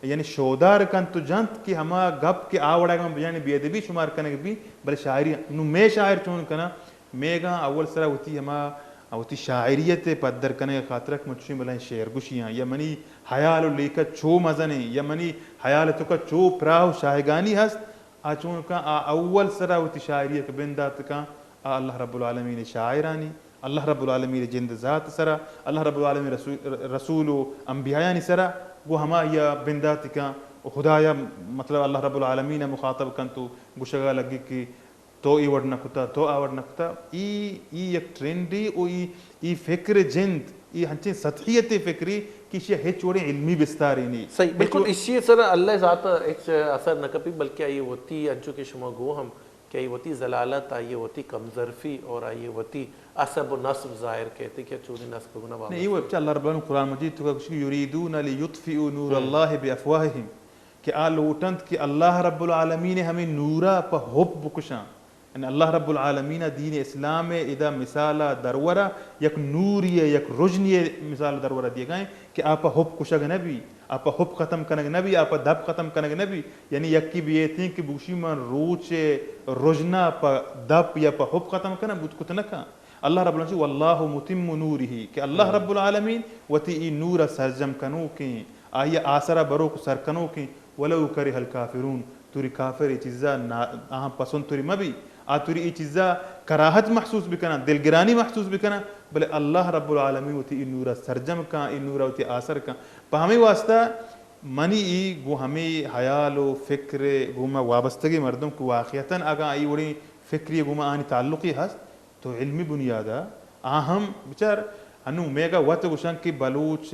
یعنی شودار کنت ءُ جنت کہ ہما گپ کہ آ وڑا اگاں بجانے بے ادبی شمار کنگ بی، بلے شاعری نوں مئے شاعر چون کناں، مئیگاں اول سرا وتی ہما، وتی شاعریت ءِ پدر کنگ ءِ خاطرا کہ من چوشیں بلاہیں شعر گوشی آں، یا منی ہیال ءُ لیکہ چو مزن ایں، یا منی ہیال ءِ توکا چو پراہ ءُ شاہگانی ہست، آ چون کن آ اول سرا وتی شاعری ءَ کہ بندات کن، آ اللہ رب العالمین ءِ شاعرانی، اللہ رب العالمین ءِ جند ذات سرا، اللہ رب العالمین رسول، رسول ءُ انبیایانی سرا، گوں ہمائی ءَ بندات کن ءُ خدایا مطلب اللہ رب العالمین ءَ مخاطب کنت ءُ گوشگ ءَ لگی کہ تو اے وڑ نہ کتہ، تو آ وڑ نہ کتہ۔ ای، ای یک ٹرینڈے او ای، ای فکر جند، ای ہنچیں سطحیت فکری کہ ایشی ہچ وڑیں علمی بستارے نی۔ صحیح، بالکل ایشی سر اللہ ذات ہچ اثر نہ کپی، بلکہ ای وتی انچو کہ شما گو ہم کہ ای وتی ذلالت، آئی وتی کمظرفی اور آئی وتی عصب و نصب ظاہر کہتے کہ چونی نصب گنا نہیں، یہ وابستہ۔ بچہ اللہ رب العالمین قرآن مجید تو کا کچھ یریدون لیطفئوا نور اللہ بافواہہم۔ کہ آ لوٹنت کہ اللہ رب العالمین ءِ ہمے نورا پہ حب بکشاں۔ یعنی اللہ رب العالمین ءَ دین اسلام ءِ ادا مثال ءَ درورا یک نوری ءِ، یک رژنی ءِ مثال ءَ درورا دیگا ایں کہ آ پہ حب کشگ نہ بی، آ پہ حب ختم کنگ نہ بی، آ پہ دپ ختم کنگ نہ بی۔ یعنی یکی بیتیں کہ بوشی من روچ ءِ رژنا پہ دپ یا پہ حب ختم کناں، بوت کت نہ کن۔ اللہ رب العالمین، واللہ متم نورہ، کہ اللہ رب العالمین وتی ای نور ءِ سرجم کنوکیں، آئی ءِ آسرا بروک سر کنوکیں، ولو کرہ الکافرون، توری کافر ای چیزا نا-، آہاں پسند توری مبی، آ توری ای چیزا کراہت محسوس بکناں، دلگرانی محسوس بکناں، بلے اللہ رب العالمین وتی ای نور ءِ سرجم کن، ای نور ءَ وتی آسر کن۔ پہ ہمے واسطہ منی ای گوں ہمے حیال و فکر گوں ما وابستگیں مردم کہ واقعتاً اگاں ای وڑیں فکری گوں ما آنی تعلقی ہست، تو علمی بنیاد ءَ آ ہم بچار، ہنوں میگا وت گوشاں کہ بلوچ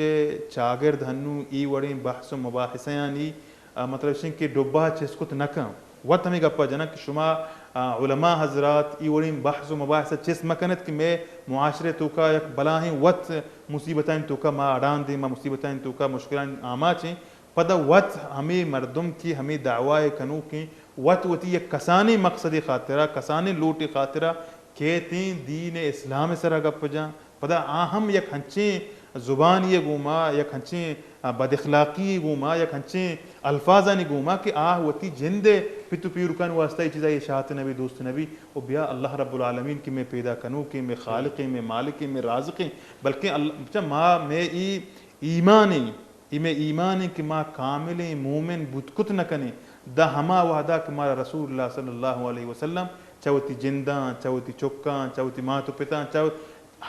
چاگرد ہنوں ای وڑیں بحث و مباحثہانی، آ، مطلب اش انت کہ ڈبہ ءَ چست کت نہ کن۔ وت ہمے گپ ءَ جناں کہ شما، آ، علماء حضرات ای وڑیں بحث و مباحث ءَ چست مہ کنت کہ مئے معاشرے توکا یک بلاہیں وت مصیبتانی توکا ما اڑاندیں، ما مصیبتانی توکا مشکلانی آماچ ایں۔ پدا وت ہمے مردم کہ ہمے دعوی ءِ کنوکیں، وت وتی یک کسانیں مقصدے خاطرا، کسانیں لوٹے خاطرا کیتیں دین اسلام ءِ سرا گپ جاں، پدا آ ہم یک ہنچیں، زبانی ء گوما، یک ہنچیں، آ، بد اخلاقی ء گوما، یک ہنچیں الفاظانی گوما کہ آ وتی جند ء پت و پیرکانی واسطہ اے چیزا اشاعت نبی، دوست نبی۔ و بیا اللہ رب العالمین کہ مئے پیدا کنوکیں، مئے خالقیں، مئے مالکیں، مئے رازقیں، بلکیں اللہ، بچا ما، مئے ای ایمانیں، ای مئے ایمانیں کہ ما کاملیں مومن بوت کت نہ کنیں، داں ہما وہدا کہ مارا رسول اللہ صلی اللہ علیہ وسلم چہ وتی جنداں، چہ وتی چکاں، چہ وتی مات و پتاں، چہ وت-،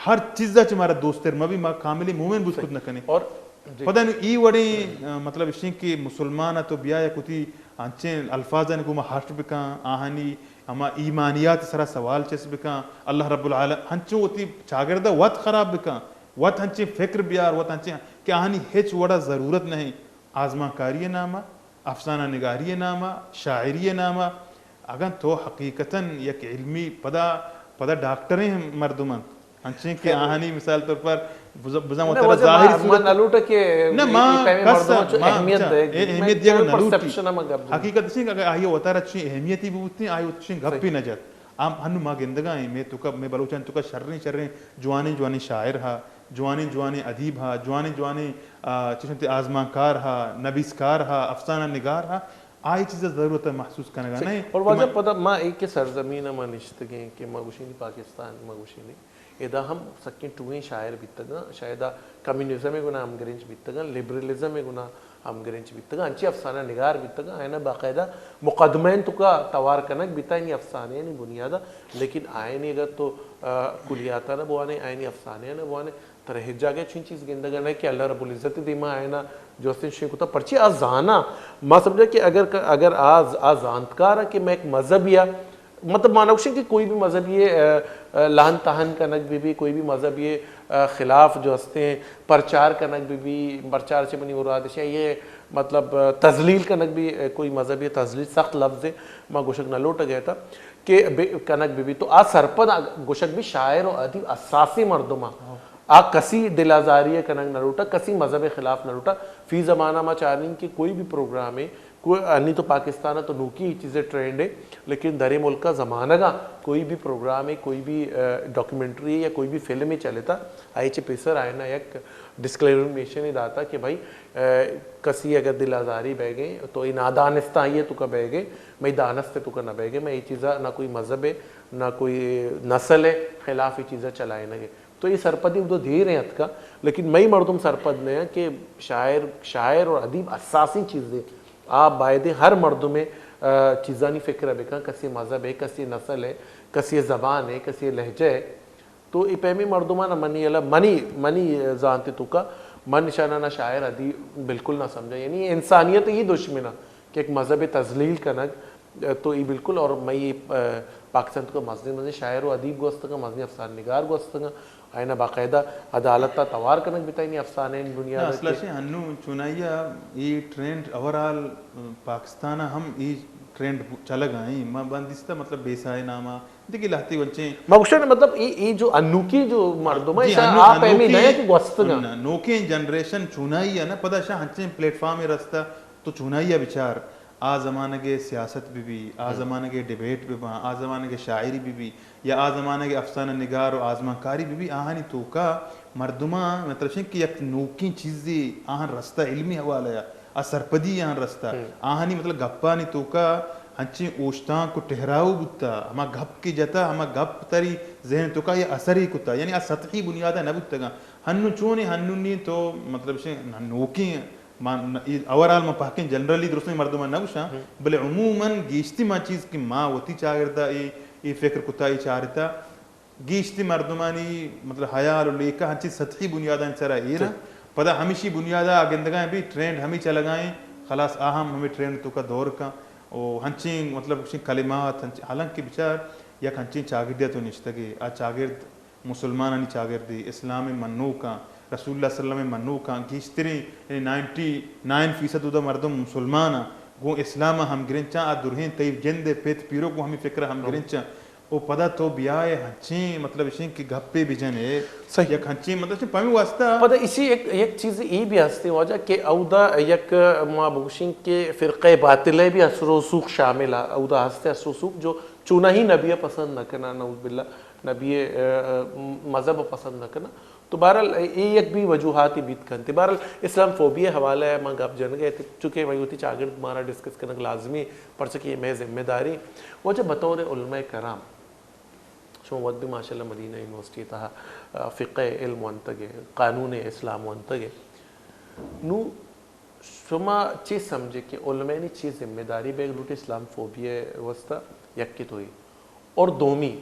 ہر چیزا چہ مارا دوستر مہ بی، ما کاملیں مومن بوت کت نہ کنیں۔ اور جی۔ پدا نوں ای وڑیں، آ، مطلب اشیں کہ مسلمان ء تو بیا یک وتی انچیں الفاظانی گوما ہرٹ بکن، آہانی ہما ایمانیات سرا سوال چست بکن، اللہ رب العالم ہنچو وتی چاگرد ء وت خراب بکن، وت ہنچیں فکر بیار، وت ہنچیں کہ آہانی ہچ وڑا ضرورت نہیں۔ آزمانکاری ء نام ء، افسانہ نگاری ء نام ء، شاعری ء نام ء، اگاں تو حقیقتاً یک علمی پدا، پدا ڈاکٹریں مردم انت، انچیں کہ آہانی مثال طور پر بز-، بزاں نہ، وتارا واجہ، ظاہری ما، ما صورت نہ لوٹا کہ نہ، ما اے پیمیں کس مردم چو ما اہمیت چا، دے، اے اہمیت دیگ نہ لوٹی۔ پرسپشن ہم گپ دے۔ حقیقت اسی کہ اگر آہی وتارا چی اہمیتی بوتیں، آہی چی گپی نہ جت۔ آ ہنو ما گندگا ایں، مئے توکا، مئے بلوچانی توکا شریں شریں جوانیں جوانیں شاعر ہا، جوانیں جوانیں ادیب ہا، جوانیں جوانیں، آ، چشنتے آزمانکار ہا، نبیسکار ہا، افسانہ نگار ہا، آئی چیزا ضرورت محسوس کنگا نہ۔ اور واجہ پدا ما ایک سرزمین ما نشتگیں کہ ما گوشیں پاکستان، ما گوشیں ادا ہم سکیں ٹوہیں شاعر بیتگاں، شاید آ کمیونزم ء گنا ہمگرنچ بیتگاں، لبرلزم ء گنا ہمگرنچ بیتگاں، انچیں افسانہ نگار بیتگاں، آیانا باقاعدہ مقدمہ انت توکا توار کنگ بیتا، یعنی افسانہ یعنی بنیادا، لیکن آیانی اگر تو، آ، کلیاتا نہ بوانے، آیانی افسانہ نہ بوانے، ترا ہچ جاگہ چین چیز گندگا نہ کہ اللہ رب العزت دیما آیانا جو استیں شی کتا، پرچی آ زانا، ما سمجھا کہ اگر، اگر آ، آ زانتکار کہ میں ایک مذہب یا مطلب، ما نہ گوشیں کہ کوئی بھی مذہبی، آ، آ، لہن تہن کنگ بہ بی، کوئی بھی مذہبی، آ، خلاف جو ہستیں پرچار کنگ بہ بی، پرچار چہ منی مراد اش اے، مطلب، آ، تذلیل کنگ بہ بی، آ، کوئی مذہبی تذلیل سخت لفظ ہے، ما گوشگ نہ لوٹگ ء تا کہ بہ، کنگ بہ بی۔ تو آ سرپد آ گوشگ بہ بی شاعر و ادیب اساسی مردم آ۔ آ کسی دل آزاری ء کنگ نہ لوٹا، کسی مذہب ء خلاف نہ لوٹا۔ فی زمانہ ما چاریں کہ کوئی بھی پروگرام ہے، کوئی، انی تو پاکستان ء تو نوکی چیزیں ٹرینڈ ہے، لیکن درے ملک ء زمانگ ء کوئی بھی پروگرام ہے، کوئی بھی، آ، ڈاکیومنٹری ہے یا کوئی بھی فلم ہے چلتا، آئی چہ پیسر آئینا یک ڈسکلیمنیشن ہی داتا کہ بھائی، آ، کسی اگر دل آزاری بہ گئے تو یہ نادانستہ آئی ہے تو کا بہ گئے، میں دانست تو کا نہ بہ گئے، میں یہ چیزا نہ کوئی مذہب ہے، نہ کوئی نسل ہے خلاف یہ چیزا چلائے نہ گئے۔ تو اے سرپدی اودو دیر ایں اتکا، لیکن مئی مردم سرپد نہ ایں کہ شاعر، شاعر اور ادیب اساسی چیز ایں۔ آ بایدیں ہر مردم ء، آ، چیزانی فکر ء بکن، کسی مذہب ء، کسی نسل ء، کسی زبان ء، کسی لہجہ ء۔ تو اے پیمیں مردمان منی الا، منی، منی زانت توکا من نشانہ نہ شاعر ادیب بالکل نہ سمجھا۔ یعنی انسانیت ہی دشمن ء کہ ایک مذہب تذلیل کنگ، تو ای بالکل، اور مئی، آ، پاکستان تو مزنیں مزنیں شاعر و ادیب گوستگاں، مزنیں افسانہ نگار گوستگاں، آئینا باقاعدہ عدالت تا توار کنگ بتا، یعنی افسانہ ان بنیاد نہ، اصل اشی ہنو چونائیا ای ٹرینڈ اوورال پاکستان ہم ای ٹرینڈ چلگا ہیں۔ ما بندستا مطلب بیسائے ناما دیگہ لہتی ونچیں۔ ما گوشن مطلب ای، ای جو انوکی جو مردم ہے، جی، ایشاں انو-، آپ ایمی انوکی نہ کہ گوستگاں۔ نوکیں جنریشن چونائی ہے نا، پدا شاہ ہنچیں پلیٹ فارم رستہ تو چونائی ء بچار، آ زمانگ ء سیاست بہ بی، آ زمانگ ء ڈیبیٹ بہ باں، آ زمانگ ء شاعری بہ بی، یا آ زمانگ ء افسانہ نگار و آزمانکاری بہ بی، آہانی توکا مردماں مطلب شنگ کہ یک نوکیں چیزے آہان رستہ علمی حوالہ ء، آ سرپدی آہان رستہ، آہانی مطلب گپانی توکا ہنچیں اوشتانک و ٹہراؤ بوتا، ہما گپ کہ جتا، ہما گپ تری ذہن توکا یا اثرے کتا، یعنی آ سطحی بنیاد ء نہ بوتگاں۔ ہنو چونیں ہنونی تو مطلب شنگ نوکیں ما ن-، ای اوورال ما پہکیں جنرلی درستیں مردماں نہ گوشاں، بلے عموماً گیشتی ما چیز کہ ما وتی چاگردا اے، اے فکر کتا، اے چارتا، گیشتی مردمانی مطلب حیال و لیکہ ہنچی سطحی بنیادانی سرا ایر انت۔ پدا ہمیشی بنیادا آ گندگاں بھی ٹرینڈ ہمی چلگائیں، خلاص آ ہم ہمیں ٹرینڈ توکا دور کن و ہنچیں مطلب گوشیں کلمات، ہنچ-، حالانکہ بچار یک ہنچیں چاگردے تو نشتگے، آ چاگرد مسلمانانی چاگردے، اسلام ء منوکاں، رسول اللہ صلی اللہ علیہ وسلم ء منوکاں، گیشتریں، یعنی نائنٹی نائن فیصد اودا مردم مسلمان آں، گوں اسلام ء ہمگرنچاں، آ درہیں تئی جند ء پت پیرو گوں ہمیں فکر ء ہمگرنچاں۔ او پدا تو بیائے ہنچیں، مطلب اشیں کہ گپے بجن ئے، صحیح۔ یک ہنچیں، مطلب چہ پمی واسطہ۔ پدا اسی یک، یک چیز ای بھی ہستے واجہ کہ اودا یک ما بگوشیں کہ فرقہ باطلہ بھی اثر و سوق شامل ہے، اودا ہستے اثر و سوق جو چوناہی نبی ء پسند نہ کناں، نعوذ باللہ۔ نبی ءِ، ا، ا، مذہب ءَ پسند نہ کناں۔ تو بہرحال اے، اے یک بھی وجوہاتے بیت کنت۔ بہرحال اسلام فوبیا ءِ حوالہ ءَ ما گپ جنگ ءَ ات، چونکہ وتی چاگرد مارا ڈسکس کنگ لازمی، پرچہ کہ اے مئے ذمہ داری۔ واجہ بطور علماء کرام، شما وت بھی ماشاءاللہ مدینہ یونیورسٹی ءِ تہا، ا، فقہ ءِ علم ونتگ ئے، قانون اسلام ونتگ ئے۔ نوں شما چے سمجھے کہ علماءانی چے ذمہ داری بیگ لوٹی اسلام فوبیا ءِ واسطہ؟ یکے تو اے۔ اور دومی،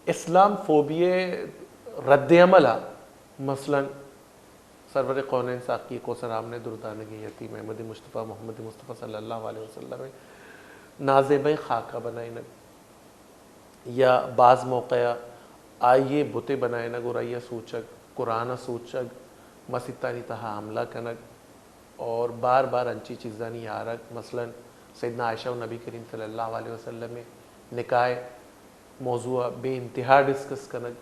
اسلام فوبیا ءِ رد عمل ءَ، مثلاً سرور کونین ساقی کوثر آمنہ دردانگیں یتیم احمد مصطفیٰ محمد مصطفیٰ صلی اللہ علیہ وسلم ءِ نازیبیں خاکہ بنائینگ، یا بعض موقع ءَ آئی ءِ بتے بنائینگ اور آئی ءَ سوچگ، قرآن ءَ سوچگ، مسیتانی تہا حملہ کنگ اور بار بار انچیں چیزانی آرگ، مثلاً سیدنا عائشہ و نبی کریم صلی اللہ علیہ وسلم ءِ نکاح ءِ موضوع ءَ بے انتہا ڈسکس کنگ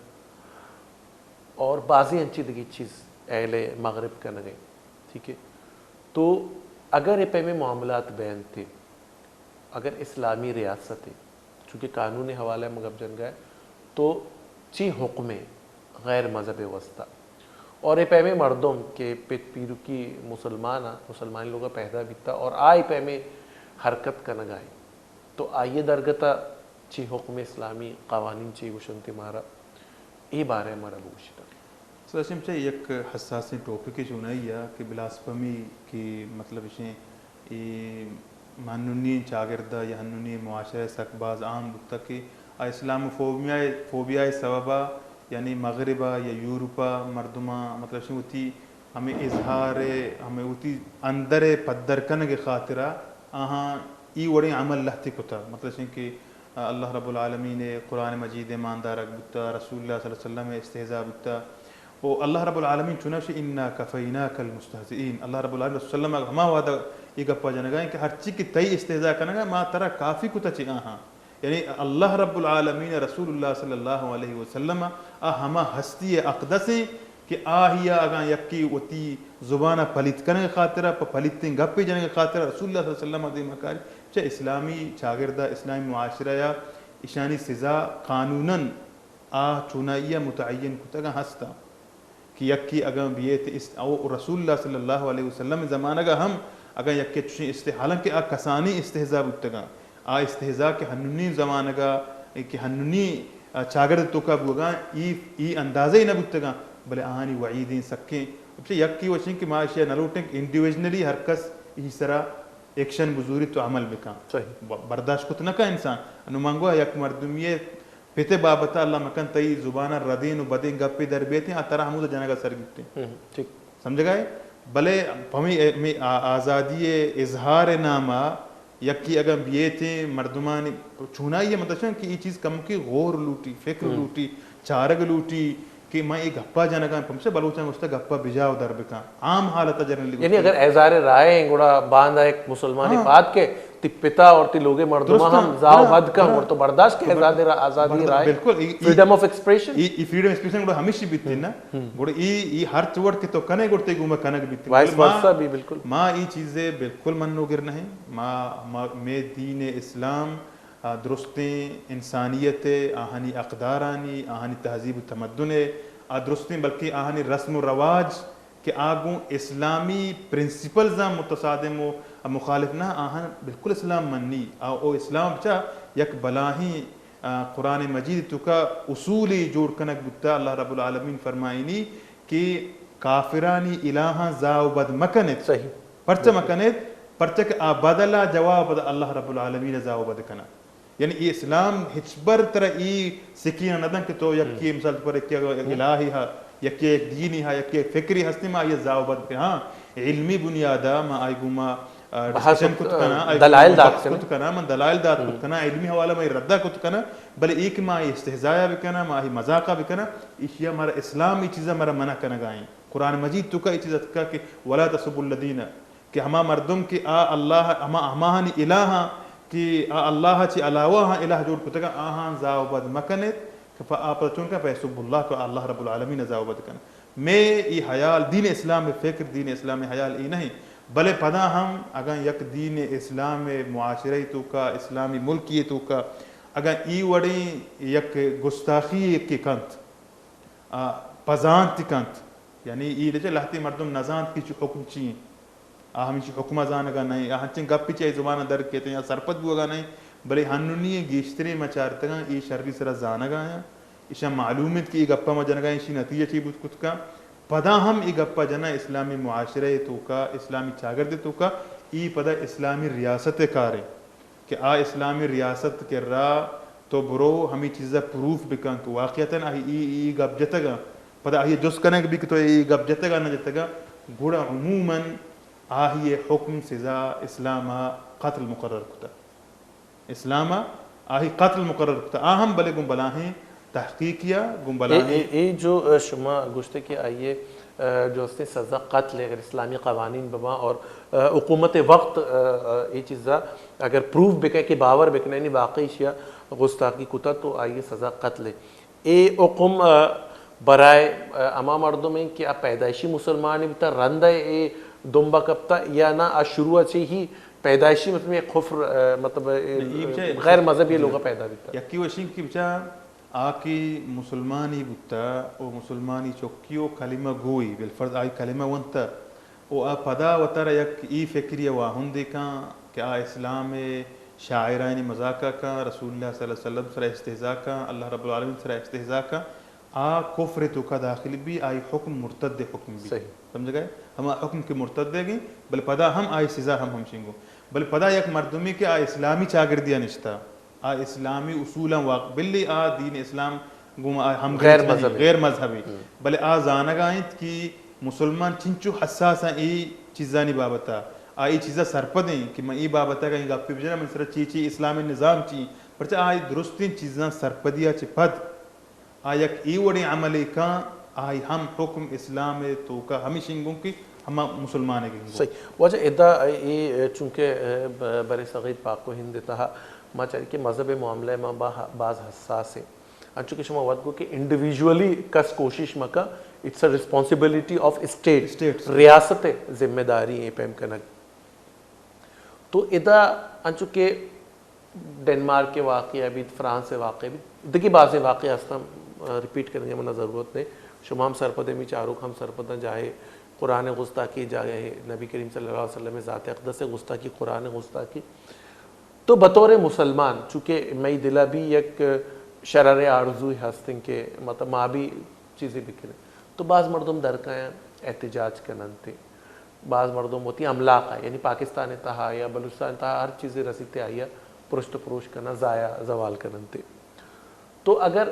اور بازیں انچیں دگہ چیز اہل مغرب کنگ ءَ، ٹھیک ہے۔ تو اگر اے پیمیں معاملات بینت، اگر اسلامی ریاست ءَ، چونکہ قانون ءِ حوالہ ءَ ما گپ جنگ ءَ، تو چی حکم ءَ غیر مذہب ءِ واسطہ؟ اور اے پیمیں مردم کہ پت پیرکی مسلمان ءَ، مسلمانی لوگ ءَ پیدا بیتا اور آ اے پیمیں حرکت کنگ ءَ ایں، تو آئی ءِ درگت ءَ چی حکم ءَ، اسلامی قوانین چی گوشنت مارا؟ اے بارہ ءَ مارا بگوشیت۔ سر ہاشم چہ یک حساسیں ٹاپکے چونائی ءَ کہ بلاسفمی کہ مطلب اشیں اے ہنونی چاگرد ءَ یا ہنونی معاشرہ ءَ سک باز عام بوتگ کہ آ اسلام فوبیا، فوبیا ءِ سبب ءَ یعنی مغرب ءَ یا یورپ ءَ مردماں مطلب اشیں وتی ہمے اظہار ءِ، ہمے وتی اندر ءِ پدر کنگ ءِ خاطر ءَ آہاں ای وڑیں عمل لہتے کتگ۔ مطلب اشیں کہ اللہ رب العالمین ءِ قرآن مجید ءِ مان دارگ بوتگ، رسول اللہ صلی اللہ علیہ وسلم ءِ استہزاء بوتگ۔ و اللہ رب العالمین چوناش، انا کفیناک المستہزئین۔ اللہ رب العالمین رسول اللہ ءَ ہما وہد ءَ اے گپ ءَ جنگ ءَ ایں کہ ہرچی کہ تئی استہزاء کنگ ءَ، ما ترا کافی کتگ چہ آہاں۔ یعنی اللہ رب العالمین ءِ رسول اللہ صلی اللہ علیہ وسلم ءَ آ ہما ہستی اقدس ایں کہ آہی ءَ اگاں یکے وتی زبان ءَ پلیت کنگ ءِ خاطر ءَ، پہ پلیتیں گپے جنگ ءِ خاطر ءَ رسول اللہ صلی اللہ علیہ وسلم ءَ دیما کاری، چہ اسلامی چاگرد ءَ، اسلامی معاشرہ ءَ ایشانی سزا قانوناً آ چونائی ءَ متعین کتگ ءَ ہستاں کہ یکے اگاں بیت است-، او رسول اللہ صلی اللہ علیہ وسلم ءِ زمانگ ءَ ہم اگاں یکے چوشیں است-، حالانکہ آ کسانیں استہزاء بوتگاں، آ استہزاء کہ ہنونی زمانگ ءَ، کہ ہنونی، آ، چاگرد توکا بوگاں، ای، ای اندازہ ای نہ بوتگاں، بلے آہانی وعیدیں سکیں۔ پچے یکے وشیں کہ ما اشیا نہ لوٹیں کہ انڈیویژنلی ہر کس ای سرا ایکشن بزوری تو عمل بکن۔ صحیح۔ ب-، برداشت کت نہ کن انسان۔ انو من گو یک مردمی پت ءِ بابت ءَ اللہ مکن تئی زبان ءَ ردیں و بدیں گپے در بیتیں، آ ترا ہمودا جنگ ءَ سر گپتیں۔ ہم، ٹھیک۔ سمجھگ ءَ ئے؟ بلے پمی، می آ-، آزادی ءِ اظہار ءِ نام ءَ یکے اگاں بیتیں مردمانی چونائی ءَ مطلب کہ ای چیز کمکے غور لوٹی، فکر ہم۔ لوٹی، چارگ لوٹی کہ من اے گپ ءَ جنگ ءَ آں، پمشا بلوچاں گوشتہ گپ ءَ بجا و در بکن۔ عام حالت ءَ جنرلی یعنی گوشتہ۔ اگر اظہار رائے ایں، گڑا باندا یک مسلمانے ہاں۔ پاد کے تی پتا اور تی لوگے مردماں درست ہم ہیں، زاہ و برا، بد کن، برا۔ اور تو برداشت کے تو آزاد برا-، را-، آزادی برا-، رائے، بالکل، ای، ای، فریڈم آف ایکسپریشن۔ ای، ای فریڈم ایکسپریشن گڑا ہمیشی بیتی ہم، نا۔ ہم۔ گڑا ای، ای ہر چوٹ کہ تو کنے گڑتے گوما کنگ بیتی۔ وائس بلے ما، ورسا بھی بالکل۔ ما ای چیزے بالکل منوگر نہیں۔ ما، ما، مے دین اسلام، آ، درستیں انسانیت ءِ، آہانی اقدارانی، آہانی تہذیب و تمدن ءِ، آ، درستیں بلکہ آہانی رسم و رواج کہ آ گوں اسلامی پرنسپلزاں متصادم و مخالف نہ، آہاں بالکل اسلام منی۔ آ، او اسلام چہ یک بلاہیں، آ، قرآن مجید توکا اصولے جوڑ کنگ بوتا۔ اللہ رب العالمین فرمائینی کہ کافرانی الہاں زاہ و بد مکنت۔ صحیح۔ پرچہ بالکل۔ مکنت؟ پرچہ کہ آ بدلا جواب پدا اللہ رب العالمین زاہ و بد کنا۔ یعنی اے اسلام ہچبر ترا اے سکین نہ دن کہ تو یکے ہم۔ مثال پر یکے ہم۔ الہی ہا، یکے یک دینی ہا، یکے یک فکری ہستی ما آئی زاہ و بد کن۔ ہاں، علمی بنیادا ما آئی گوما، آ، بحث ڈسکشن کت، کت کنا، آ، آئی دلائل گوما دات بحث کنا۔ کت کنا، من دلائل دات ہم۔ کت کنا، علمی حوالہ ما اے ردا کت کنا، بلے اے کہ ما آئی استہزاء بکنا، ما آئی مذاقا بکنا، ایشیا مارا اسلام اے چیزا مارا منع کنگا ایں۔ قرآن مجید توکا اے چیز اتکا کہ ولا تسبوا الذین کہ ہما مردم کہ آ اللہ، ہما، ہماہانی الہاں کہ آ اللہ چہ علاوہ ہاں الہ جوڑ کتگاں، آہاں زاہ و بد مکنیت کہ پ-، آ پدا چون کن فیسب اللہ کہ اللہ رب العالمین زاہ و بد کن۔ مے ای حیال دین اسلام فکر، دین اسلام حیال ای نہیں، بلے پدا ہم اگاں یک دین اسلام معاشرہ توکا، اسلامی ملکی توکا اگاں ای وڑیں یک گستاخی یکے کنت، آ، پزانت کنت، یعنی ای لہتے مردم نزانت کہ چی حکم چی انت۔ آ ہمچی حکم ء زانگ ء نہ انت، آ ہنچیں گپے چہ آئی زبان ء در کیت یا سرپد بوگ ء نہ انت، بلے ہنونی گیشتریں ما چارتگاں اے شری سرا زانگ ء آیاں، ایشاں معلوم انت کہ اے گپ ء ما جنگ ء ایں، ایشی نتیجہ چی بوت کت کن۔ پدا ہم اے گپ ء جناں اسلامی معاشرہ ء توکا، اسلامی چاگرد ء توکا، اے پدا اسلامی ریاست ء کار انت کہ آ اسلامی ریاست کرا تو برو ہمے چیز ء پروف بکن کہ واقعتاً آئی اے، اے گپ جتگ ء، پدا آئی ء جست کنگ بی کہ تو اے گپ جتگ ء نہ جتگ ء، گڑا عموماً آئی ء حکم سزا اسلام ء قتل مقرر کتگ۔ اسلام ء آئی قتل مقرر کتگ۔ آ ہم بلے گوں بلاہیں تحقیقی ء گوں اے، بلاہیں اے، اے جو، ء، شما گوشتے کہ آئی ء، ء، جو استیں سزا قتل ہے، اگر اسلامی قوانین بباں اور، ء، حکومت وقت، ء، ء، اے چیزا اگر پروف بکنے کہ باور بکنے، یعنی واقعی شیا گستاخی کتا تو آئی ء سزا قتل ہے۔ اے حکم، ء، برائے، ء، ہما مردم ہیں کہ آ پیدائشی مسلمان بتا، رند اے دمبا کپتا، یا نہ آ شروع سے ہی پیدائشی مطلب ایک کفر، ء، مطلب، ء، نہیں، یہ بچا غیر مذہبی جی۔ لوگا پیدا بیتا۔ یکی وشین کی بچا آ کہ مسلمانی بوتا، او مسلمانی چکی او کلمہ گوئی، بالفرض آئی کلمہ ونتا، او آ پدا وتارا یک ای فکری واہندے کن کہ آ اسلام شاعرانی مذاقہ کن، رسول اللہ صلی اللہ علیہ وسلم سرا استہزاء کن، اللہ رب العالمین سرا استہزاء کن، آ کفر توکا داخل بی، آئی حکم مرتد حکم بی۔ صحیح۔ سمجھ گئے؟ ہما حکم کہ مرتد ہے گی، بل پدا ہم آئی سزا ہم ہم شنگو۔ بل پدا یک مردمی کہ آ اسلامی چاگردیا نشتا، آ اسلامی اصولاں واق-، بلے آ دین اسلام گوں آ ہم غیر مذہبی۔ غیر مذہبی۔ ہم۔ بلے آ زانگا انت کہ مسلمان چنچو حساس ہیں اے چیزانی بابتا۔ آ اے چیزا سرپد ہیں کہ من اے بابتا اگاں اے گپے بجناں، من سرا چی چی اسلام نظام چی۔ پرچہ آ درستیں چیزاں سرپدیا چہ پد آ یک اے وڑیں عملے کن، آئی ہم حکم اسلام توکا ہمیشنگوں کہ ہما مسلمان گنگو۔ صحیح۔ واجہ ادا اے چونکہ، اے، ب-، بر صغیر پاک و ہند تہا ما چاری کہ مذہب معاملہ ما با-، باز حساس ہیں۔ انچو کہ شما وت گو کہ انڈیویجولی کس کوشش مکا، it's a responsibility of state، state. ریاست ذمہ داری اے پیم کنگ۔ تو ادا انچو کہ ڈنمارک ء واقعہ بیت، فرانس ء واقعہ بیت، دگہ بازیں واقعہ ہستاں، ریپیٹ کنگ ء منا ضرورت نہیں۔ شما ہم سرپد ہیں، می چاروک ہم سرپد ہیں، جاہے قرآن گستاخی، جاہے نبی کریم صلی اللہ علیہ وسلم ذات اقدس گستاخی، قرآن گستاخی۔ تو بطور مسلمان، چونکہ مئی دلا بھی یک شرر آرزوی ہستیں کہ مطلب ما بھی چیزے بکنیں۔ تو باز مردم در کایاں احتجاج کننت۔ باز مردم وتی املاک ء، یعنی پاکستان ء تہا یا بلوچستان ء تہا ہر چیزے رسیت آئی ء پرشت پروش کناں، ضائع زوال کننت۔ تو اگر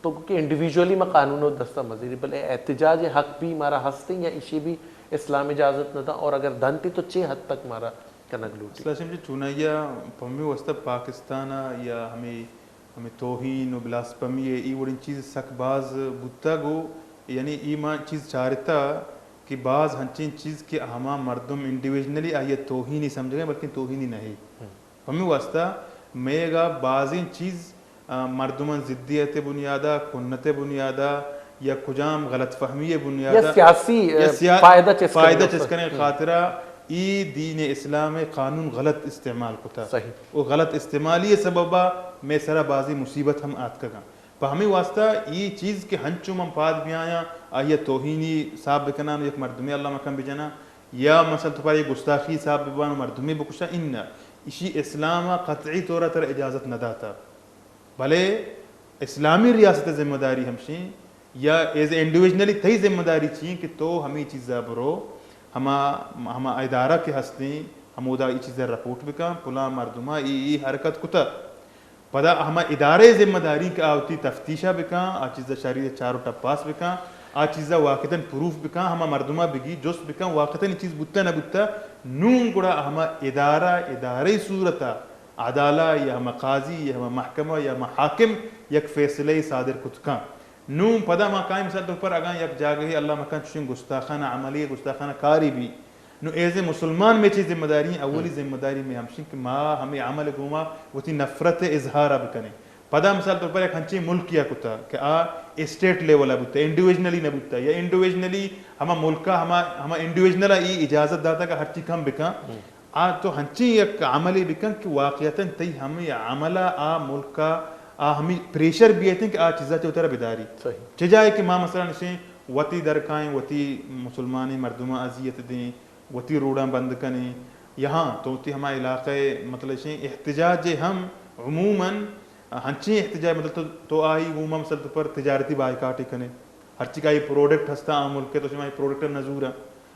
تو کہ انڈیویجولی ما قانون و دستا مزیری، بلے احتجاج حق بھی مارا ہستیں یا ایشی بھی اسلام اجازت نہ دا، اور اگر دنتی تو چے حد تک مارا کنگ لوٹی؟ اسلام جی چونائیا پمی واسطہ پاکستان ء یا ہمیں ہمے توہین و بلاسپمی ء اے وڑیں چیز سک باز بوتگ و یعنی اے ما چیز چارتہ کہ باز ہنچیں چیز کہ ہما مردم انڈیویژنلی آئی ء توہینی سمجھگ ء بلکیں توہینی نہ ہی۔ ہم۔ پمی واسطہ مئیگا بازیں چیز، آ، مردمان ضدیت بنیادا، کنت بنیادا یا کجام غلط فہمی بنیادا یا سیاسی، یا آ، سیا-، فائدہ چست فائدہ کنگ چست کنگ ہم۔ خاطرہ اے دین اسلام ء قانون غلط استعمال کتا۔ صحیح۔ و غلط استعمالی ء سببا مئے سرا بازیں مصیبت ہم آتکگاں۔ پہ ہمے واسطہ اے چیز کہ ہنچو من پاد بیایاں، آئی ء توہینی حساب بکناں و یک مردمے اللہ مکن بجناں، یا مثلاً تو پارے گستاخی حساب بباں و مردمے بکشاں، اناں، اشی اسلام ء قطعی طور ء ترا اجازت نہ داتا۔ بلے اسلامی ریاست ء ذمہ داری ہمشیں یا ایز اے انڈیویژنلی تئی ذمہ داری چی انت کہ تو ہمے چیزا برو، ہما، ہما ادارہ کہ ہستیں، ہمودا اے چیزا رپورٹ بکن، پلاں مردما اے، اے حرکت کتہ۔ پدا ہما ادارہ ذمہ داری کہ آ وتی تفتیشا بکن، آ چیزا شری چار و ٹپاس بکن، آ چیزا واقعتاً پروف بکن، ہما مردما بگی جست بکن، واقعتاً اے چیز بوتہ نہ بوتہ، نون گڑا ہما ادارہ، ادارہ صورتا عدالہ یا ہما قاضی یا ہما محکمہ یا ہما حاکم یک فیصلہ صادر کت کن۔ نوں پدا ما کائیں مثال طور پر اگاں یک جاگہے اللہ مکن چوشیں گستاخانہ عملی، گستاخانہ کاری بی، نوں ایز اے مسلمان مئے چی ذمہ داری ایں؟ اولی ذمہ داری مئے ہمشیں کہ ما ہمے عمل گوما وتی نفرت اظہار بکنیں۔ پدا مثال طور پر یک ہنچیں ملکی کتا کہ آ اسٹیٹ لیول بوتا، انڈیویژنلی نہ بوتا، یا انڈیویژنلی ہما ملکا ہما، ہما انڈیویژنل ای اجازت داتا کہ ہرچی کم بکن۔ آ تو ہنچیں یک عملے بکن کہ واقعتاً تئی ہمے عمل ءَ آ ملک ءَ آ ہمے پریشر بیتیں کہ آ چیزا چہ وتارا بداری۔ صحیح۔ چہ جائے کہ ما مثلاً اشیں وتی درکائیں، وتی مسلمانیں مردماں اذیت دیں، وتی روڈاں بند کنیں، یا ہاں تو وتی ہما علاقہ ءَ مطلب اشیں احتجاج ءَ ہم عموماً ہنچیں احتجاج مطلب تو، تو آئی گوما مثلاً تو پر تجارتی بائیکاٹ کنے، ہرچی کہ آئی پروڈکٹ ہستا آ ملک ءَ تو شما آئی پروڈکٹ نہ زورا۔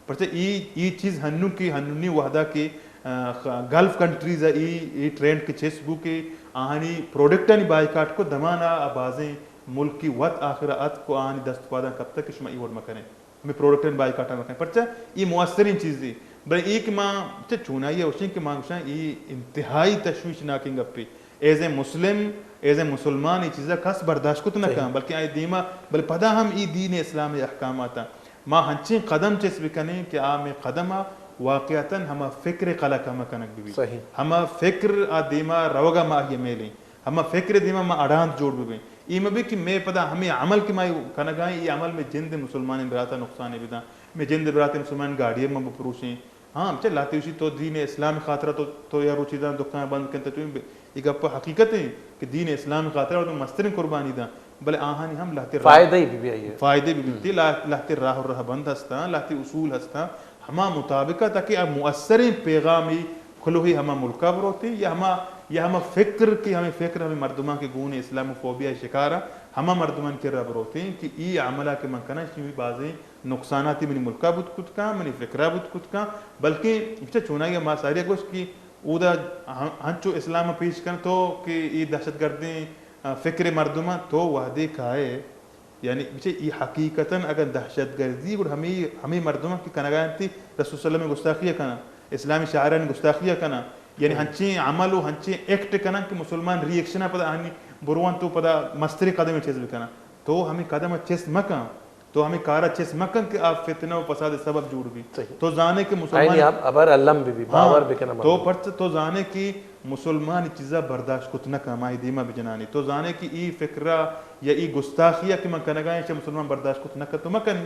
پرچہ ای، ای چیز ہنو کہ ہنونی وہدا کہ، آ، خ-، گلف کنٹریز ءَ ای، ای ٹرینڈ کہ چست بو کہ آہانی پروڈکٹانی بائیکاٹ کو دمانا آ بازیں ملکی وت آخر اتک کو آہانی دست پاداں کپتہ کہ شما ای وڑ مکنے، ہمیں پروڈکٹانی بائیکاٹ مکنے۔ پرچہ ای مؤثرین چیزی، بلے ای کہ ما چہ چونائی ءَ وشیں کہ ما گوشاں ای انتہائی تشویشناکیں گپے۔ As a Muslim, as a مسلمان ای چیزا کس برداشت کت نہ کن، بلکہ آئی دیما، بلے پدا ہم ای دین اسلام ءِ احکامات ما ہنچیں قدم چست بکنیں کہ آ مئے قدم ءَ واقعتاً ہما فکر ءِ قلع کم کنگ بہ بیت۔ صحیح۔ ہما فکر ءِ دیما روگ ءَ ما آئی ءَ میلیں، ہما فکر ءِ دیما ما اڑاند جوڑ بہ بیں۔ اے مہ بی کہ مئے پدا ہمے عمل کہ ما کنگائیں، اے عمل مئے جند مسلمانیں برات ءَ نقصان بداں، مئے جند برات مسلمان گاڑی ءَ ما بپروشیں۔ ہاں، چہ لہتے گوشی تو دین اسلام خاطرا تو، تو یا روچی داں دکان بند کن، تو چون بے-، اے گپ حقیقت ہیں کہ دین اسلام خاطرا تو مسترین قربانی داں، بلے آہانی ہم لہتے راہ فائدہ ہی بی بی آئی ہے۔ فائدے بی بی تی لا-، لہتے راہ و راہ بند ہستاں، لہتے اصول ہستاں، ہما مطابقہ تاکہ آ مؤثریں پیغامی کلوہی ہما ملکا بروتیں یا ہما، یا ہما فکر کہ ہمیں فکر ہمیں مردمان کے گون اسلام فوبیا شکارا ہما مردمان کے را بروتیں کہ ای عملہ کہ من کناں شمی بازیں نقصاناتی منی ملکا بوت کت کن، منی فکرا بوت کت کن، بلکیں چہ چونائی ما ساری گوشت کہ اودا ہن-، ہنچو اسلام پیش کن تو کہ ای دہشت گردیں، آ، فکر مردمان تو وحدے کائے، یعنی بچے ای حقیقتاً اگر دہشت گردی گڑ ہمیں، ہمیں مردمان کہ کنگا انتی رسول صلی اللہ علیہ وسلم گستاخی کنن، اسلامی شاعران گستاخی کنن، یعنی ہنچیں عمل و ہنچیں ایکٹ کنن کہ مسلمان ری ایکشن پدا آنی بروان تو پدا مستری قدم چیز بکنن۔ تو ہمیں قدم چست مکن۔ تو ہمے کارا چست مکن کہ آ فتنہ و فساد سبب جوڑ بی۔ صحیح۔ تو زانے کہ مسلمان آئینی اب-، ابر الم بی بی، ہاں، باور بکنہ تو مردم۔ پرچہ تو زانے کہ مسلمان چیزا برداشت کت نہ کن، مائی دیما بجنانی۔ تو زانے کہ ای فکرا یا ای گستاخیا کہ من کنگا ایں، چہ مسلمان برداشت کت نہ کن، تو مکن۔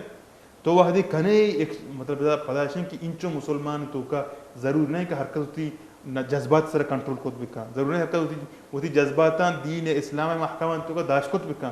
تو وحدی کنے ایک، مطلب، پدا، پدا اشیں کہ انچو مسلمان توکا ضرور نہیں کہ ہر کس وتی نہ جذبات سر کنٹرول کت بکن۔ ضرور نہیں ہر کس وتی، وتی جذباتاں دین اسلام محکمان توکا داشت کت بکن۔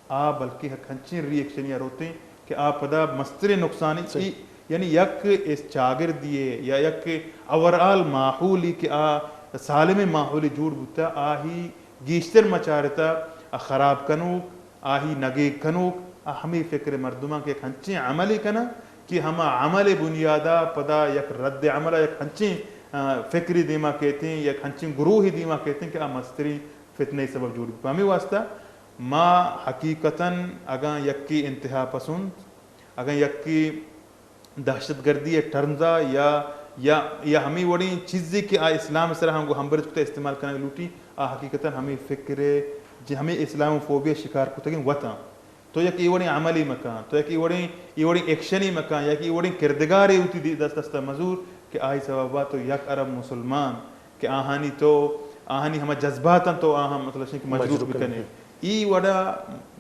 آ بلکہ یک ہنچیں ری ایکشنی ء روتیں کہ آ پدا مستریں نقصانی صحیح۔ ای-، یعنی یک اس چاگردی ء یا یک اوور آل ماحولی کہ آ سالمیں ماحولی جوڑ بوتا، آہی گیشتر مچارتا آ خراب کنوک، آہی نگیگ کنوک، آ ہمے فکر مردماں کہ یک ہنچیں عملے کناں کہ ہما عمل بنیادا پدا یک رد عمل یک ہنچیں، آ، فکری دیما کیتیں، یک ہنچیں گروہی دیما کیتیں کہ آ مستریں فتنہ سبب جوڑ بی۔ پہ ہمے واسطہ ما حقیقتاً اگاں یکے انتہا پسند، اگاں یکے دہشت گردی ء ٹرمزا یا، یا، یا ہمے وڑیں چیزے کہ آ اسلام ء سرا ہم گوں ہمبرج کتہ استعمال کنگ لوٹی، آ حقیقتاً ہمے فکر ء، ہمے اسلام فوبیا شکار کتگیں وتاں۔ تو یک اے وڑیں عملے مکن، تو یک اے وڑیں، اے وڑیں ایکشنے مکن، یک اے وڑیں کردگارے وتی دی-، دست دستا مزور کہ آئی سببا تو یک ارب مسلمان کہ آہانی تو، آہانی ہما جذباتاں تو آہاں مطلب شنک مجروح مجروح بکنے۔ کنگ۔ ای وڑا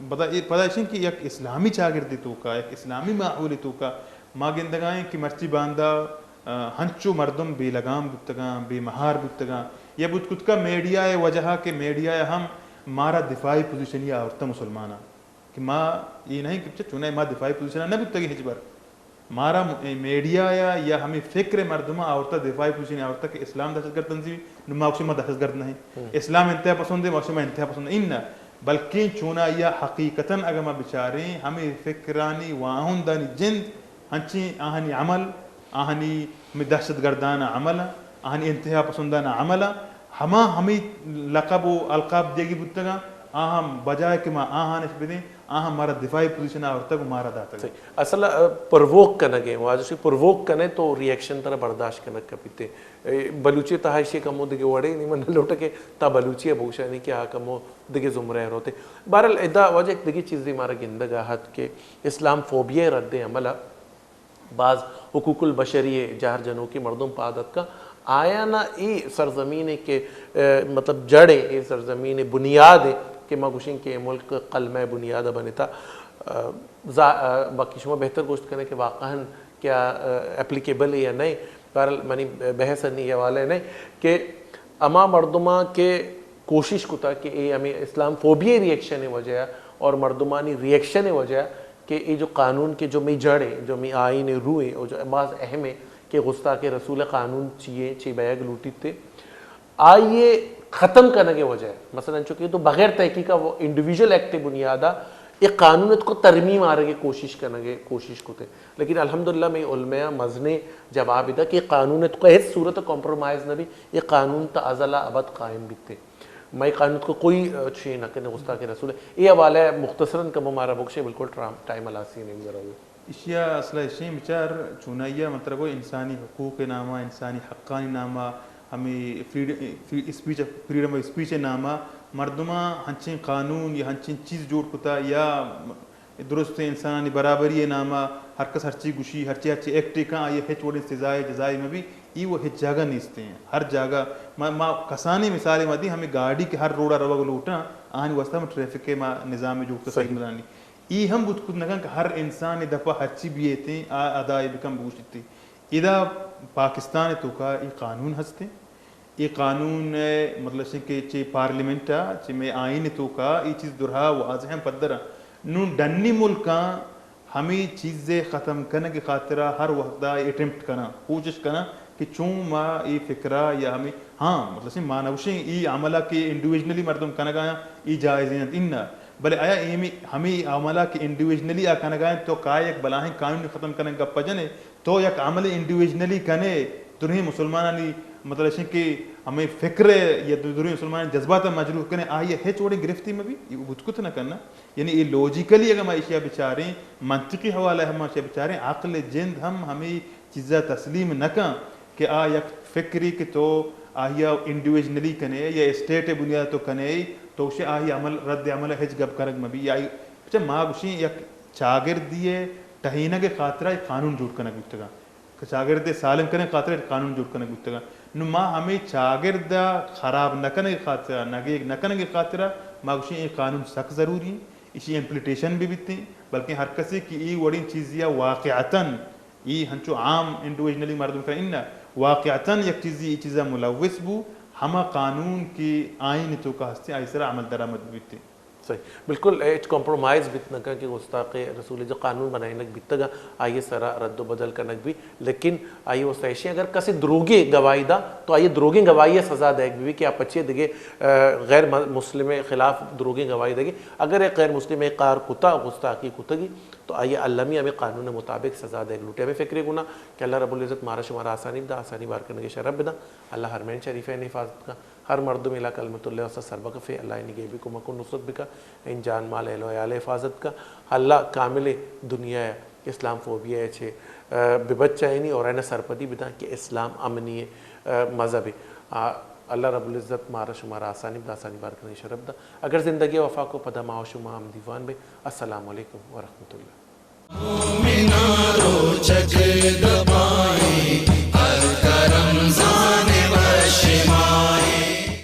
پدا، ای پدا شنک یک اسلامی چاگردی توکا، یک اسلامی ماحولی توکا ما گندگائیں کہ مرچی باندا، آ، ہنچو مردم بے لگام بوتگاں، بے مہار بوتگاں۔ یا بوت کتکا میڈیا ء وجہ کہ میڈیا ء ہم مارا دفاعی پوزیشنی آورتا مسلماناں۔ کہ ما اے نہیں کہ چہ چونائی ما دفاعی پوزیشن نہ بوتگیں ہچ بر۔ مارا م-، اے میڈیا یا، یا ہمیں فکر مردم آورتا دفاعی پوزیشن آورتا کہ اسلام دہشت گرد تنظیم، نو ما گوشیں ما دہشت گرد نہیں۔ ہم۔ اسلام انتہا پسند ہے، ما گوشیں ما انتہا پسند نہیں۔ نہ، بلکیں چونائی حقیقتاً اگر ما بچاریں ہمیں فکرانی واہندانی جند ہنچیں آہانی عمل، آہانی ہمے دہشت گردان ء عمل، آہانی انتہا پسندان ء عمل، ہما ہمے لقب و القاب دیگی بوتگاں، آہاں بجائے کہ ما آہانش بدیں، آہاں مارا دفاعی پوزیشن آورتگ و مارا داتگ۔ صحیح۔ اصل ء پرووک کنگ ء، واجہ شی پرووک کنے تو ری ایکشن ترا برداشت کنگ کپیت۔ اے بلوچی تہا ایشی کمو دگہ وڑے نی من لوٹا کہ تا بلوچی ء بوشانی کہ آ کمو دگہ زمرہ ء روتے۔ بہرحال ادا واجہ یک دگہ چیزے مارا گندگ ء ات کہ اسلام فوبیا ء رد عمل ء باز حقوق البشری ء جہر جنوکیں مردم پاد اتکاں، آیانا اے سرزمین ء کہ، ء، مطلب جڑ ء، اے سرزمین ء بنیاد ء کہ ما گوشیں کہ اے ملک قلمہ ء بنیاد ء بنتا، ء، زا-، ء، باقی شما بہتر گوشت کنے کہ واقعاً کیا، ء، اپلیکیبل ء یا نئے۔ بہرحال منی بحث انی حوالہ نہ کہ ہما مردماں کہ کوشش کتا کہ اے ہمیں اسلام فوبیا ری ایکشن وجہ اور مردمانی ری ایکشن وجہ کہ اے جو قانون کے جو می جڑ ہے، جو می آئین روح ہے، اور جو باز اہم ہے کہ گستاخ رسول قانون چیئے چی بیگ لوٹیتے، آئیے ختم کنگ وجہ، مثلاً چونکہ تو بغیر تحقیق وہ انڈیویجول ایکٹ بنیادا اے قانون کو ترمیم آرگ کوشش کنگ کوشش کتے، لیکن الحمدللہ میں علماء مزنے جواب دا کہ قانون کو ہیچ صورت کمپرومائز نہ بھی، یہ قانون تا ازل ابد قائم بیتے۔ میں قانون کو کوئی چی نہ کرنے گستاخ رسول ہے۔ یہ حوالہ مختصراً کم ہمارا بخشے، بالکل ٹرام-، ٹائم ہلاسی نہیں ذرا۔ ایشی ء اصل ء ایشیں بچار چونائی ء من ترا گوں انسانی حقوق ء نام ء، انسانی حقانی نام ء، ہمے فریڈ-، فری-، اسپیچ ء، فریڈم آف اسپیچ ء نام ء مردماں ہنچیں قانون یا ہنچیں چیز جوڑ کتا یا درستیں انسانانی برابری ء نام ء ہر کس ہرچی گوشی، ہرچی ہرچی ایکٹ ء کن، آئی ء ہچ وڑیں سزائے جزائے مہ بی، ای وہ ہچ جاگہ نیستیں۔ ہر جاگہ ما، ما کسانیں مثالے ما دی، ہمے گاڑی کہ ہر روڈ ء روگ لوٹاں، آہانی واسطہ ہم ٹریفک ء ما نظام جوڑ کتا صحیح۔ سیملانی۔ ای ہم بوت کت نہ کنت کہ ہر انسان ء دپ ء ہرچی بیتیں آ ادا ء بکن بگوشیت۔ ادا پاکستان ء توکا ای قانون ہستیں۔ ای قانون ء مطلب شیں کہ چہ پارلیمنٹ ء چہ مئے آئین ء توکا ای چیز درہا واضح ہم پدر ء۔ نوں ڈنی ملکاں ہمے چیز ء ختم کنگ ء خاطرا ہر وہدا اٹیمپٹ کناں، کوشش کناں کہ چون ما اے فکرا یا ہمے، ہاں، مطلب چہ ما نہ گوشیں اے عملا کہ انڈیویژنلی مردم کنگا آیاں، اے جائز انت، اناں۔ بلے آیا ایمی، ہمے عملا کہ انڈیویژنلی آ کنگا انت، تو کائے یک بلاہیں قانون ختم کنگ گپا جنے، تو یک عمل انڈیویژنلی کنے، درہیں مسلمانانی مطلب چہ کہ ہمے فکر یا درہیں مسلمانانی جذبات مجروح کنے، آئی ہچ وڑیں گرفتی مبی، اے بوت کت نہ کناں۔ یعنی اے لوجیکلی اگر ما ایشیا بچاریں، منطقی حوالہ ہم ما ایشیا بچاریں، عقل جند ہم ہمے چیزا تسلیم نہ کن کہ آ یک فکری کہ تو آہیا انڈیویژنلی کنے یا اسٹیٹ بنیاد تو کنے، تو گوشے آہی عمل، رد عمل ہچ گپ کرگ مبی۔ یا آئی، اچھا، ما گوشیں یک چاگردی ٹہینگ خاطرا یک قانون جوڑ کنگ بوتگا۔ کہ چاگرد ء سالم کنگ خاطر قانون جوڑ کنگ بوتگ۔ نوں ما ہمے چاگرد ء خراب نہ کنگ خاطر، نگیگ نہ کنگ خاطر ما گوشیں اے قانون سک ضروری انت، ایشی امپلیٹیشن بھی بیتیں، بلکیں ہر کسی کہ اے وڑیں چیزی ء واقعتاً اے ہنچو عام انڈیویژنلی مردم کن انہ، واقعتاً یک چیزی اے چیزا ملوث بو، ہما قانون کہ آئین توکا ہستیں، آئی سرا عمل درآمد بیتیں۔ صحیح۔ بالکل ہچ کمپرومائز بیت نہ کن کہ گستاخ رسول جو قانون بنائینگ بیتگ، آئی سرا رد و بدل کنگ بی، لیکن آئی واسطہ ایشی اگر کسی دروگی گواہی دا تو آئی دروگیں گواہی سزا دیگ بی کہ آ پچے دگے، آ، غیر م-، مسلم خلاف دروگیں گواہی دگے۔ اگر ایک غیر مسلم ایک کار کتا، گستاخی کتگی، تو آئی المی ہمیں قانون مطابق سزا دیگ لوٹے۔ ہمیں فکرے گنا کہ اللہ رب العزت مارا شمارا آسانی بدا، آسانی بار کنگے شرف بدا۔ اللہ حرمین شریفین حفاظت کا۔ ہر مردم الا کلمت اللہ واسطہ سر بکفے، اللہ انی گیبی کمک و نصرت بکا، ان جان مال اہل و عیال حفاظت کا۔ اللہ کامل دنیا اسلام فوبیا چے، آ، ببچائینی اور اینا سرپدی بدان کہ اسلام امنی، آ، مذہب ہے۔ آ، اللہ رب العزت مارا شمارا آسانی بدا، آسانی بار کنگے شرف دا۔ اگر زندگی وفا کو پدا ما و شما ہم دیوان بے۔ السلام علیکم ورحمۃ اللہ۔